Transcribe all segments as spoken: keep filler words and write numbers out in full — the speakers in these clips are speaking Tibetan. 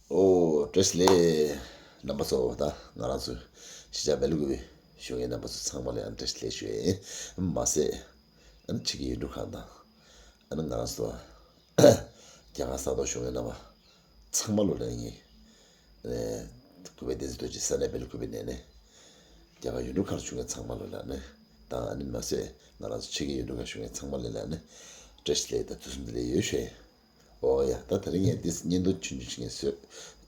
ཨོ་བཀྲ་ཤིས་བདེ་ལེགས། རྣམ་པ་ཚོ། ད་ང་རང་ཚོ་གཞིས་ཆགས་སྦེལ་ཀོབ་བཞུགས་མཁན་རྣམ་པ་ཚོ་ཚང་མ་ལ་ཡང་བཀྲ་ཤིས་བདེ་ལེགས་ཞུ་ཡ་ཡིན། མ་ཟད་ཨ་ནི་ཕྱི་རྒྱལ་ཡུལ་གྲུ་ཁག་དང་། ཨ་ནི་ང་རང་ཚོ་རྒྱ་གར་ས་ཐོག་བཞུགས་མཁན་རྣམ་པ་ཚང་མ་ལོ་ལ་ངས་ཨ་ནི་གུས་པས་བསྟན་འཛིན་རྡོ་རྗེ་ས་གནས་སྦེལ་ཀོབ་ནས་ནས་རྒྱ་གར་ཡུལ་གྲུ་ཁག་བཞུགས་མཁན་ཚང་མ་ལོ་ལ་ནི་དང་། ཨ་ནི་མ་ཟད་ང་རང་ཚོ་ཕྱི་རྒྱལ་ཡུལ་གྲུ་ཁག་བཞུགས་མཁན་ཚང་མ་ལོ་ལ་ནི་བཀྲ་ཤིས་བདེ་ལེགས་དང་དུས་གསུམ་བདེ་ལེགས་ཡོད་ཞུ་ཡ་ཡིན། ཨོ་ཡ། ད་དེ་རིང་ངས་འདི་བརྙན་ཐུང་ཆུང་ཆུང་ཞིག་ངས་བཟོས།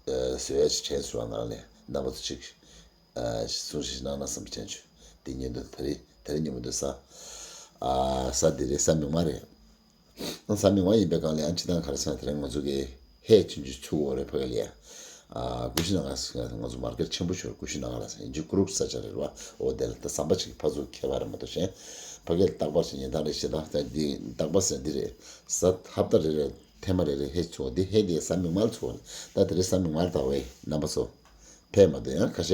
ཨ། བཟོས་ཡ་ཞིག་དྲན་སོང་། ང་རང་ལས་རྣམ་པ་ཚོ་ཅིག་ཨ། གསུང་བཤད་ཞིག་གནང་ན་བསམ་དྲན་བྱུང་། འདི་བརྙན་ཐུང་ད་རེས་ད་རེས་ཉིན་མོ་འདི་གཟའ། ཨ། གཟའ་འདི་རེད། གཟའ་མིག་དམར་རེད། གཟའ་མིག་དམར་ཡིན་པའི་སྒང་ལ་ཡང་སྤྱིར་བཏང་ག་རེ་ཟེར་ན། དེ་རིང་ང་ཚོ་གི་ཧེ་ཆུང་ཆུང་ཚུགས་ཡོད་རེད། ཕ་གི་ལ་ཡ། ཨ། ཀུ་ཤི་ན་གར་ང་ཚོ་མར་ཀེཊ་ཆེན་པོ་ཞིག་ཡོད་རེད། ཀུ་ཤི་ན་གར་ལ་ཟེར། ཡིན་གཅིག་ཀུ་རུག་ས་ཆ་རེད་བ། འོ་དེ་ལ་ད་ཟམ་པ་ཅིག་ཕར་ཚུར་ཁྱད་པར་རེད་མ་གཏོགས་གཞན། ཕ་གི་ལ་རྟག་པར་ཞིག་ཉིན་གང་རེ་བཞིན་དང་། ད་འདི་རྟག་པར་ཟེར་འདི་རེད། གཟའ་ཧབ་ཏ་རེ་རེ་ཐེངས་མ་རེ་རེ་ཧེ་ཚུགས། འདི་ཧེ་འདི་གཟའ་མིག་དམར་ཚུགས་རེད། ད་དེ་རིང་གཟའ་མིག་དམར་ད་བས་རྣམ་པ་ཚོ། ཕེབས་མ་འདུག་ཡང་ཁ་ཤས་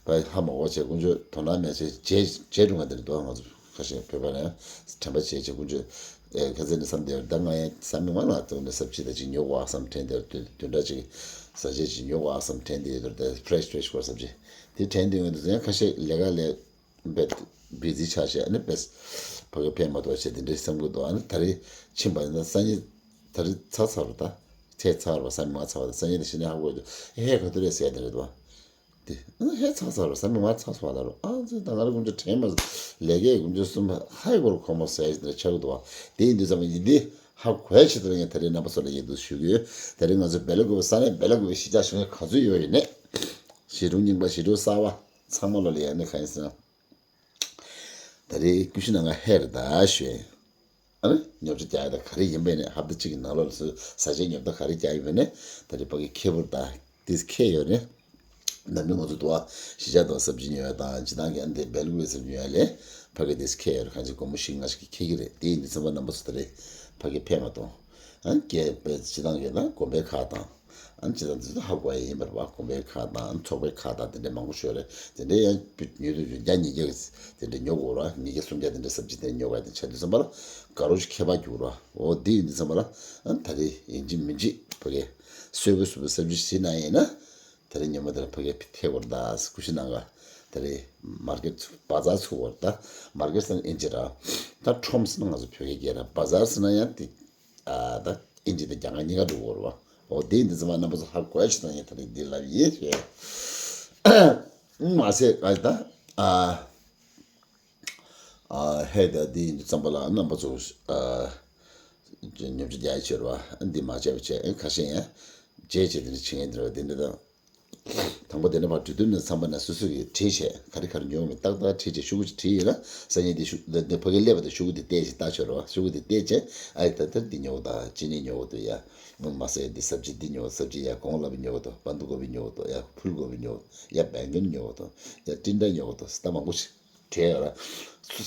ཕ་ཧ་མ་གོ་བྱས། དཀོན་མཆོག་དོ་སྣང་མེད་བྱས། བརྗེད་བརྗེད་འགྲོ་མཁན་དེ་འདྲ་འདུག་ང་ཚོ་ཁ་ཤས་བོད་པ་ལ་ཡང་དྲན་པ་བྱས་བྱས། དཀོན་མཆོག་ཨེ་ཁ་ཚན་ནས་བསམ་བསྡད་ཡོད། ད་ང་ཡང་གཟའ་མིག་དམར་ལ་ཐུག་ནས་ཟ་ཅིག་ད་ཅིག་ཉོ་དགོས་ཨ་བསམ་དྲན་བསྡད་ཡོད། བདུན་བདུན་ཕྲག་ཅིག་ཟ་ཅིག་ཅིག་ཉོ་དགོས་ཨ་བསམ་དྲན་བསྡད་ཡོད། ད་ཕེ་རེ་ཤི་ཕེ་རེ་ཤི་དགོས་ཟ་ཅིག་དེ་དྲན་བསྡད་ཡོད་འདུག་ཡང་ཁ་ཤས་ལས་ཀ་ལས་བས་བི་ཛི་ཆགས་བྱས། ཨ་ནི་བས་ཕ་གི་ཕེབས་མ་ཐུབ་བྱས་དེ་འདྲའི་བསམ་གྱི་འདུག་ཨ་ནི་ད་རེས་ཕྱིན་པ་ཡིན་ན་སང་ཉིན། ད་རེས་ཚར་ཚར་བ། ད་ཚེས་ཚར་བ། གཟའ་མིག་དམར་ཚར་བ་དང་སང་ཉིན་དེ་གཞི་ནས་ཧ་གོ་འདུག་ཧེ་ག་དུས་རེད་ཟེར་དེ་རེད་འདུག་དེ་ཨ་ཧེ་ཚར་ཚར་བ། གཟའ་མིག་དམར་ཚར་སོང་བ་ལ་རོ། ཨ་ཙི་ད་ང་རང་དཀོན་མཆོག་དྲན་མ་སོང་། ལས་ཀའི་དཀོན་མཆོག་གསུམ་པ་ཧའི་གོ་རུ་ཁོ་མོ་ཟེར་ཞིག་དེ་འདྲ་ཆགས་འདུག་བ། དེ་ཡིན་དུས་ཙམ་པ་ཡིན་དེ་ཧ་གོ་ཡ་ཆེད་དུ་ངས་ད་རེས་རྣམ་པ་ཚོ་ལ་ཡིན་འདུག་ཞུ་གི་ཡོད། ད་རེས་ང་ཚོ་སྦེལ་ཀོབ་ས་གནས་སྦེལ་ཀོབ་གཞིས་ཆགས་བཞུགས་མཁན་ག་ཚོད་ཡོད་ཡིན་ནས། གཞིས་གྲོང་རྙིང་པ། གཞིས་གྲོང་གསར་པ། ཚང་མ་ལོ་ལ་ཡ་ནི་ག་ཡིན་ཟེར་ན། ད་རེས་ཀུ་ཤི་ན་གར་ཧེ་རེད་ད་ཞུ། ཨ་ནི་ཉོ་ཆ་རྒྱག་ཡ་ད་ག་རེ་ཡིན་པས་ནས། ཧབ་ཏ་གཅིག་གི་ནང་ལོགས་ལ་ཟ་ཆའི་ཉོ་ཆ་ག་རེ་རྒྱག་ཡིན་པས་ནས། ད་རེས་ཕ་གི་ཁེ་བུར་ད་དེས་ཁེ་ཡོད་རེད། ནམ་རྒྱུན་ང་ཚོ་དུ་བ་གཞིས་ཆགས་དུ་བ་སབ་ཇི་ཉོ་ཡ་དང་། སྤྱིར་བཏང་གི་ཨ་ནི་དེ་སྦེལ་ཀོབ་སབ་ཇི་ཉོ་ཡ་ལས་ཕ་གི་དེས་ཁེ་ཡོད་རེད། གང་ཅི་སྒོར་མོ་བཞི་ལྔ་ཞིག་གི་ཁེ་གི་རེད། དེ་ཡིན་དུས་ཙམ་པ་རྣམ་པ་ཚོ་ད་རེས་ཕ་གི་ཕེབས་མ་གཏོང་། ཨ་ནི་སྐྱེས་པའི་སྤྱིར་བཏང་གི་ན་དགོན་པའི་ཁག་དང་། ཨ་ནི་སྤྱིར་བཏང་འདི་ཚོ་ཧ་གོ་ཡ་ཡིན་པ་རེད་བ། དགོན་པའི་ཁག་དང་ཚོགས་པའི་ཁག་དང་དེ་འདྲའི་མང་པོ་ཞིག་ཡོད་རེད། དེ་འདྲའི་ཡང་ཉོས་དུས་བརྒྱ་ཉིས་བརྒྱ་གི་དེ་འདྲ་ཉོ་དགོས་རེད་བ། ཉིས་བརྒྱ་སུམ་བརྒྱ་དེ་འདྲའི་སབ་ཇི་དེ་འདྲ་ཉོ་དགོས་ཡ་དེ་ཆགས་དུས་ཙམ་པ་ལ་དགའ་རབ་ཅིག་ཁྱད་པར་འགྱུར་རེད་བ། འོ་དེ་ཡིན་དུས་ཙམ་པ་ལ་ཨ་ནི་ད་རེས་ཡིན་གཅིག་མིན་གཅིག་ཕ་གི་སོས་ཀུ་སུ་པའི་སབ་ཇི་ཞིག་ན་ཡིན་ན། ད་རེས་ཉི་མ་དེ་ལ་ཕ་གི་ཐེ་གོ་རེད་ད། ཀུ་ཤི་ན་གར་ད་རེས་མར་ཀེཊ་བ་ཛར་ཚུགས་པ་རེད་ད། མར་ཀེཊ་ཟེར་ན་ཨིན་ཇི་ར། ད་ཁྲོམ་ཟེར་ན་ང་ཚོ་བོད་སྐད་རྒྱག་ར། བ་ཛར་ཟེར་ན་ཡང་དེ། ཨ། ད་ཨིན་ཇི་དང་རྒྱ་གར་གཉིས་ཀ་འགྲོ་གི་རེད་བ། འོ་དེ་ཡིན་དུས་ཙམ་པ་རྣམ་པ་ཚོ་ཧ་གོ་ཡ་ཆེད་དུ་ངས་ད་རེས་འདི་ལབ་ཡིན་ཞེས། མ་ཟད་ཨ་ད། ཨ། ཨ། ཧེ་ད་འདི་ཡིན་དུས་ཙམ་པ་ལ་རྣམ་པ་ཚོ། ཨ། ཉོ་ཆ་རྒྱག་ཡ་ཆེ་རེད་བ། འདི་མ་བྱས་པ་བྱས། ཁ་ཤས་ཡང་བྱས་བྱས་དེ་འདྲ་བྱེད་མཁན་དེ་རེད་བ། དེ་འདྲ་དང་། དང་པོ་དེ་ནས་ཕར་འགྲོ་དུས་ནས་བསམ་པ་ན་སོ་སོ་གིས་བྲིས་བྱས། ག་རེ་ག་རེ་ཉོ་མིན་ཏག་ཏག་བྲིས་བྱས། ཤོག་གུ་ཅིག་བྲིས་ཡོད་ན་སང་ཉིན་དེ་ཤོག་དེ་ཕ་གི་སླེབས་པ་དང་ཤོག་གུ་དེ་བལྟས་བྱས་ལྟ་ཆོག་རེད་བ། ཤོག་གུ་དེ་བལྟས་བྱས། ཨ་ཡ་ད་ལྟར་འདི་ཉོ་གི་འདུག་ཅི་ནས་ཉོ་གི་འདུག་ཡ། མ་ཟད་འདི་སབ་ཇི་འདི་ཉོ། སབ་ཇི་ཡ་གོང་ལ་བི་ཉོ་གི་འདུག་བན་དུ་གོ་བི་ཉོ་གི་འདུག་ཡ་ཕུལ་གོ་བི་ཉོ་གི་འདུག་ཡ་བེང་གན་ཉོ་གི་འདུག་ཡ་ཏིན་ཏ་ཉོ་གི་འདུག་ད་མང་པོ་ཞིག་བྲིས་ཡོད་རེད།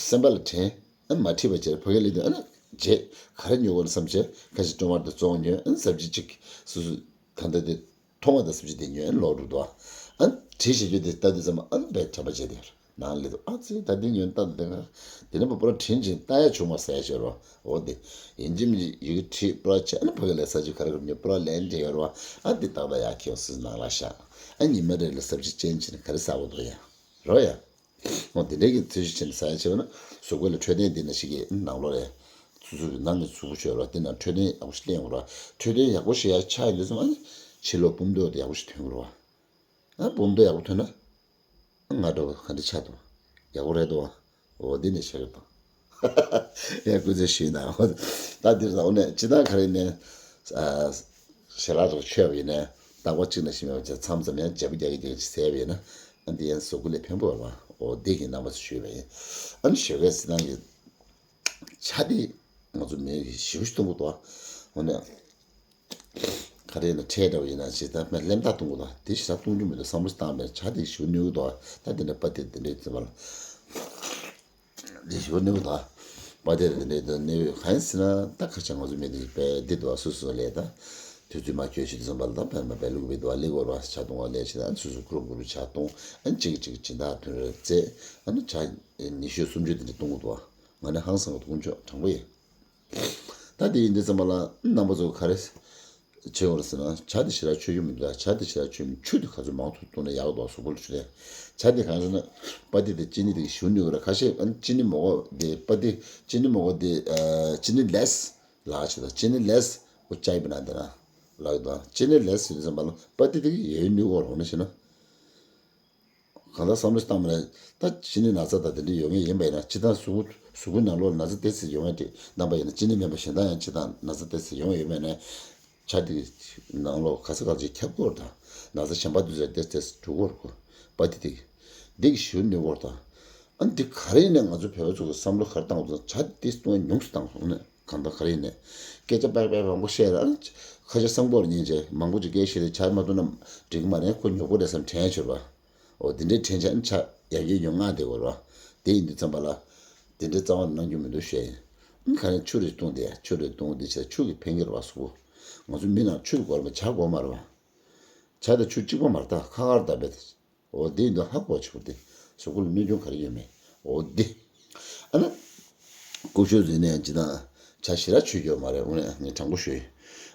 སེམས་པ་ལ་དྲན། ཨ་མ་བྲིས་པ་བྱས་ཕ་གི་སླེབས་དུས་ཨ་ན་རྗེས་ག་རེ་ཉོ་དགོས་ན་བསམ་བྱས། ཁ་ཤས་ཀྲོ་མ་ཏོ་བཙོང་ཉོས། ཨ་ན་སབ་ཇི་གཅིག་སོ་སོ་ད་ལྟ་དེ་མཐོང་བ་དང་སེམས་ཅན་དེ་ཉོས་ལོག་འགྲོ་འདུག་ཨ་ནི་བྲིས་བཞག་རྒྱུ་དེ་ལྟ་དུས་ཙམ་པ་ཨ་ནི་དཔེ་དྲན་པ་བརྗེད་དེ་ནང་སླེབས་འདུག་ཨ་ཙི་ད་འདི་ཉོས་ལྟ་དུས་དེ་ང་དེ་ནས་པ་པོ་ར་དྲིན་ཅན་ལྟ་ཡ་བྱུང་བ་ཟེར་ཡ་ཤོར་བ། འོ་དེ་ཡིན་གཅིག་མིན་གཅིག་ཡི་གེ་བྲིས་པོ་ར་བྱས། ཨ་ནི་ཕ་གི་ལ་ས་ཅིག་ག་རེ་ག་རེ་ཉོས་པོ་ར་ལན་འདྲེ་ཡོད་ར་བ། ཨ་འདི་ཏག་ཏག་ཡ་ཁྱེད་སུ་ནང་ལ་བཞག་ཨ་ཉི་མ་རེ་ལ་སབ་ཅིག་ཅན་ཅན་ག་རེ་ཟ་དགོས་འདུག་ཡ་རོ་ཡ། འོ་དེ་འདྲའི་གི་ཚོས་གཞི་ཆེན་ཟ་ཡ་བྱས་པ་ན་གཟུགས་པོ་ལ་འཕྲོད་བསྟེན་འདི་ན་ཞིག་གི་ནང་ལོགས་རེད། སོ་སོ་གི་ནང་གི་གཟུགས་པོ་བྱོས་རོགས། དེ་ན་འཕྲོད་བསྟེན་ཡག་པོ་ཞིག་བསྟེན་རོགས། འཕྲོད་བསྟེན་ཡག་པོ་ཞིག་ཡ་ཆགས་ཡོང་དུས་ཙམ་པ་ནི་ཕྱི་ལོགས་འབུམ་རྡོག་དེ་ཡག་པོ་ཞིག་ཐོན་གི་རོགས། ཨ་འབུམ་རྡོག་ཡག་པོ་ཐོན་ན་ང་འདྲ་བ་ག་འདྲ་ཆགས་འདུག་ཡག་པོ་རེད་འདུག་འོ་འདི་ནས་བཤད་གི་དང་། ཡ་སྐུ་ཚེ་ཞུས་ན། ད་འདིར་ད་འོ་ནས་ཅི་ད་ག་རེ་ནས། ཞལ་ལག་རེ་མཆོད་པ་ཡིན་ན་ཏག་པ་གཅིག་ན་ཞིམ་ཡོད་པ་བྱས། མཚམས་མཚམས་ཡང་བརྗེ་པོ་རྒྱག་གི་རྒྱག་གི་ཟས་པ་ཡིན་ན་ཨ་འདི་ཡང་གཟུགས་པོ་ལ་ཕན་པོ་ཡོད་པ། འོ་འདི་གི་རྣམ་པ་ཚོ་ཞུས་པ་ཡིན། ཨ་ནི་ཞོགས་ཀས་སི་ཏང་གི་ཆ་དེ་ང་ཚོ་མི་ཞིབ་ཞིབ་གཏོང་གི་འདུག་འོ་ནས་ག་རེ་ཡིན་ན་ཁྲལ་འདྲ་བ་ཡིན་ན་ཞིག་ད་མི་གླེན་རྟགས་གཏོང་གི་འདུག་དེ་ཞིག་ད་གཏོང་རྒྱུ་མི་འདུག་བསམ་བློ་བཏང་བའི་ཆ་དེ་ཞིབ་ནུས་གི་འདུག་ད་དེ་འདྲ་པ་དེ་དེ་འདྲའི་ཚོད་མ་ལ། འདི་ཞུ་ནུས་དང་། པ་དེར་འདི་འདྲའི་དོན་གནས་ཡོད། གང་ཡིན་ཟེར་ན་ད་ཁ་ཆེ་ང་ཚོ་མི་འདི་དཔེ་འདི་འདུག་སོ་སོ་ལས་ད། དུས་ཚོད་མ་འཁྱོལ་ཕྱིན་ཙམ་པ་ལ་ད་བན་མ་བན་ལུག་བི་འདུག་ལི་གོ་ར་ཆ་གཏོང་བ་ལས་ཕྱིན་ད་སོ་སོ་ཁུ་རུ་ཁུ་རུ་ཆ་གཏོང་། ཨ་ནི་གཅིག་གཅིག་སྦྱིན་བདག་དོན་རེ་རྩེ། ཨ་ནི་ཆ་ཉི་ཤུ་སུམ་ཅུ་འདི་འདྲ་གཏོང་གི་འདུག་ང་ནི་ཧང་སང་གི་དཀོན་མཆོག་དྲང་པོ་ཡིན། ད་དེ་ཡིན་དུས་ཙམ་པ་ལ་རྣམ་པ་ཚོ་ག་རེ། ཆེ་བར་ཟེར་ན་ཇ་དེ་ཞེ་དྲག་མཆོད་རྒྱུ་མི་འདུག་ཇ་དེ་ཞེ་དྲག་མཆོད་མི་ཆུ་དེ་ག་ཚོད་མང་ཐུབ་བཏུང་ན་ཡག་འདུག་གཟུགས་པོ་ལ་ཆུ་དེ། ཇ་དེ་གང་ཟེར་ན་པ་ཏི་དེ་ཅི་ནི་དེ་ཞུ་ནུས་པ་ར། ཁ་ཤས་ཨ་ནི་ཅི་ནི་མོག་གོ་དེ་པ་ཏི་ཅི་ནི་མོག་གོ་དེ་ཅི་ནི་ལེས་ལག་ཆེ་དང་ཅི་ནི་ལེས་འོ་ཅའི་བི་ན་དེ་ན་ལག་དང་ཅི་ནི་ལེས་ཟེར་ཙམ་པ་ལ་པ་ཏི་དེ་ཡོད་ནུས་གོ་རོགས་ན་ཞེ་ན། གང་ལྟར་བསམ་བློ་བཏང་མ་རེད། ད་ཅི་ནི་ན་ཚ་དང་དེ་འདྲ་ཡོད་མཁན་ཡིན་པ་ཡིན་ན་སྤྱིར་བཏང་གཟུགས་གཟུགས་པོའི་ནང་ལོགས་ན་ཚ་དེ་ཚོ་ཡོང་ཡ་དེ་རྣམ་པ་ཡིན་ན་ཅི་ནི་མེད་པ་གཞན་དག་ཡང་སྤྱིར་བཏང་ན་ཚ་དེ་ཚོ་ཡོང་ཡ་ཡོད་མེད་ནས་ཇ་དེ་ནང་ལོགས་ག་ས་ག་ཅིག་ཁྱབ་ཀྱི་ཡོད་རེད། ད་ན་ཚ་གཞན་པ་དེ་ཚོ་དེ་དེ་འགྲོ་གི་ཡོད་རེད་ཁོ། པ་ཏི་དེ་འདི་གི་ཞུ་ནུས་ཡོད་རེད། ད་ཨ་འདི་ག་རེ་ཡིན་ནས་ང་ཚོ་བོད་པ་ཚོ་གི་བསམ་བློ་ག་རེ་བཏང་དགོས་ཟེར་ན་ཇ་དེ་བཏུང་ཡ་ཉུང་སུ་བཏང་སོང་ནས་གང་ལྟར་ག་རེ་ཡིན་ནས་སྐད་ཆ་པག་པག་མང་པོ་བཤད་ར་ཁ་ཤས་བསམ་ཁོག་ཉན་བྱས་མང་པོ་ཅིག་སྐད་བཤད་དེ་ཇ་མ་བཏུང་ན་འགྲིག་གི་མ་རེད། ཁོ་ཉོབ་པོ་རེད་བསམ་དྲན་ཡ་བྱོས་པ། འོ་དེ་འདྲའི་དྲན་ཆ་ནི་ཆ་ཡར་རྒྱས་ཡོང་ང་བསྡད་དགོས་རེད་བ། དེ་ཡིན་དུས་ཙམ་པ་ལ། དེ་འདྲའི་རྩ་བ་ནས་གནང་རྒྱུ་མི་འདུག་བཤད་ཡིན། ཨ་ནི་ག་རེ་ཆུ་རེ་བཏུང་དེ་ཆུ་རེ་བཏུང་དེ་བྱས་ཆུ་གིས་ཕན་གྱི་རེད་བ་གཟུགས་པོ། ང་ཚོ་མི་ནང་ཆུ་དགོས་རེད་བ་ཇ་དགོས་མ་རེད་བ། ཇ་དང་ཆུ་གཅིག་པ་མ་རེད་ད་ཁ་ཁར་བཏབ་པས། འོ་དེ་ཡིན་དུས་ཧ་གོ་ཆོག་དེ་གཟུགས་པོ་ལ་གནོད་སྐྱོན་ག་རེ་ཡོད་མེད་འོ་དེ། ཨ་ན། སྐུ་ཞབས་ཟེར་ནས་ཅི་དང་ཇ་ཞེ་དྲག་མཆོད་ཀྱི་ཡོད་མ་རེད། དངོས་གནས་ངས་དྲང་པོ་ཞུ་ཡིན།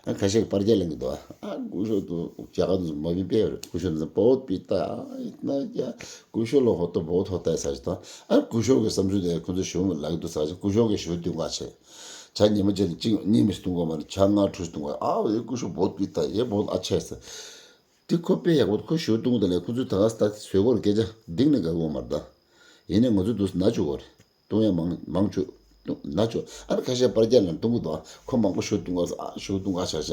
ཨ་ཁ་ཤས་ཀྱིས་པར་རྒྱག་ལེན་གྱི་འདུག་ཨ་སྐུ་ཞབས་དུ་རྒྱ་གར་དུ་མ་བིན་པས་སྐུ་ཞབས་འཛིན་པོ་པི་ཏ་ཨིན་ན་ཡ་སྐུ་ཞབས་ལ་ཧོ་ཏོ་བོ་ཐོ་ཏའི་ས་ཞིག་དང་ཨ་སྐུ་ཞབས་ཀྱི་བསམ་ཚུལ་དེ་ཁོ་ཚོ་ཞུ་ལག་འདུག་ས་ཞིག་སྐུ་ཞབས་ཀྱི་ཞུ་དུས་ཀ་ཆེ་ཇ་ཉི་མ་གཅིག་ལ་གཅིག་གཉིས་མི་ཞིག་བཏུང་གོ་མ་རེད། ཇ་ལྔ་དྲུག་ཞིག་བཏུང་གོ་ཨ་ཡེ་སྐུ་ཞབས་བོ་པི་ཏ་ཡེ་བོ་ཨ་ཆེ་ས། དེ་ཁོ་དཔེ་ཡག་པོ་ཁོ་ཞུ་བཏུང་དེ་ལས་ཁོ་ཚོས་ད་ག་ས་ད་བཟོས་གོ་རེད་སྐད་ཆ་འདིང་ནས་དགའ་གོ་མ་རེད་ད། ཡིན་ནས་ང་ཚོ་འདུག་ན་བཅུག་གོ་རེད་བཏུང་ཡ་མང་མང་བཅུག་བཏུང་ན་བཅུག་ཨ་ནི་ཁ་ཤས་པར་རྒྱག་ལ་བཏུང་གི་འདུག་ཁོ་མང་པོ་ཞུ་བཏུང་ག་ཨ་ཞུ་བཏུང་ག་ཆ་ཆ་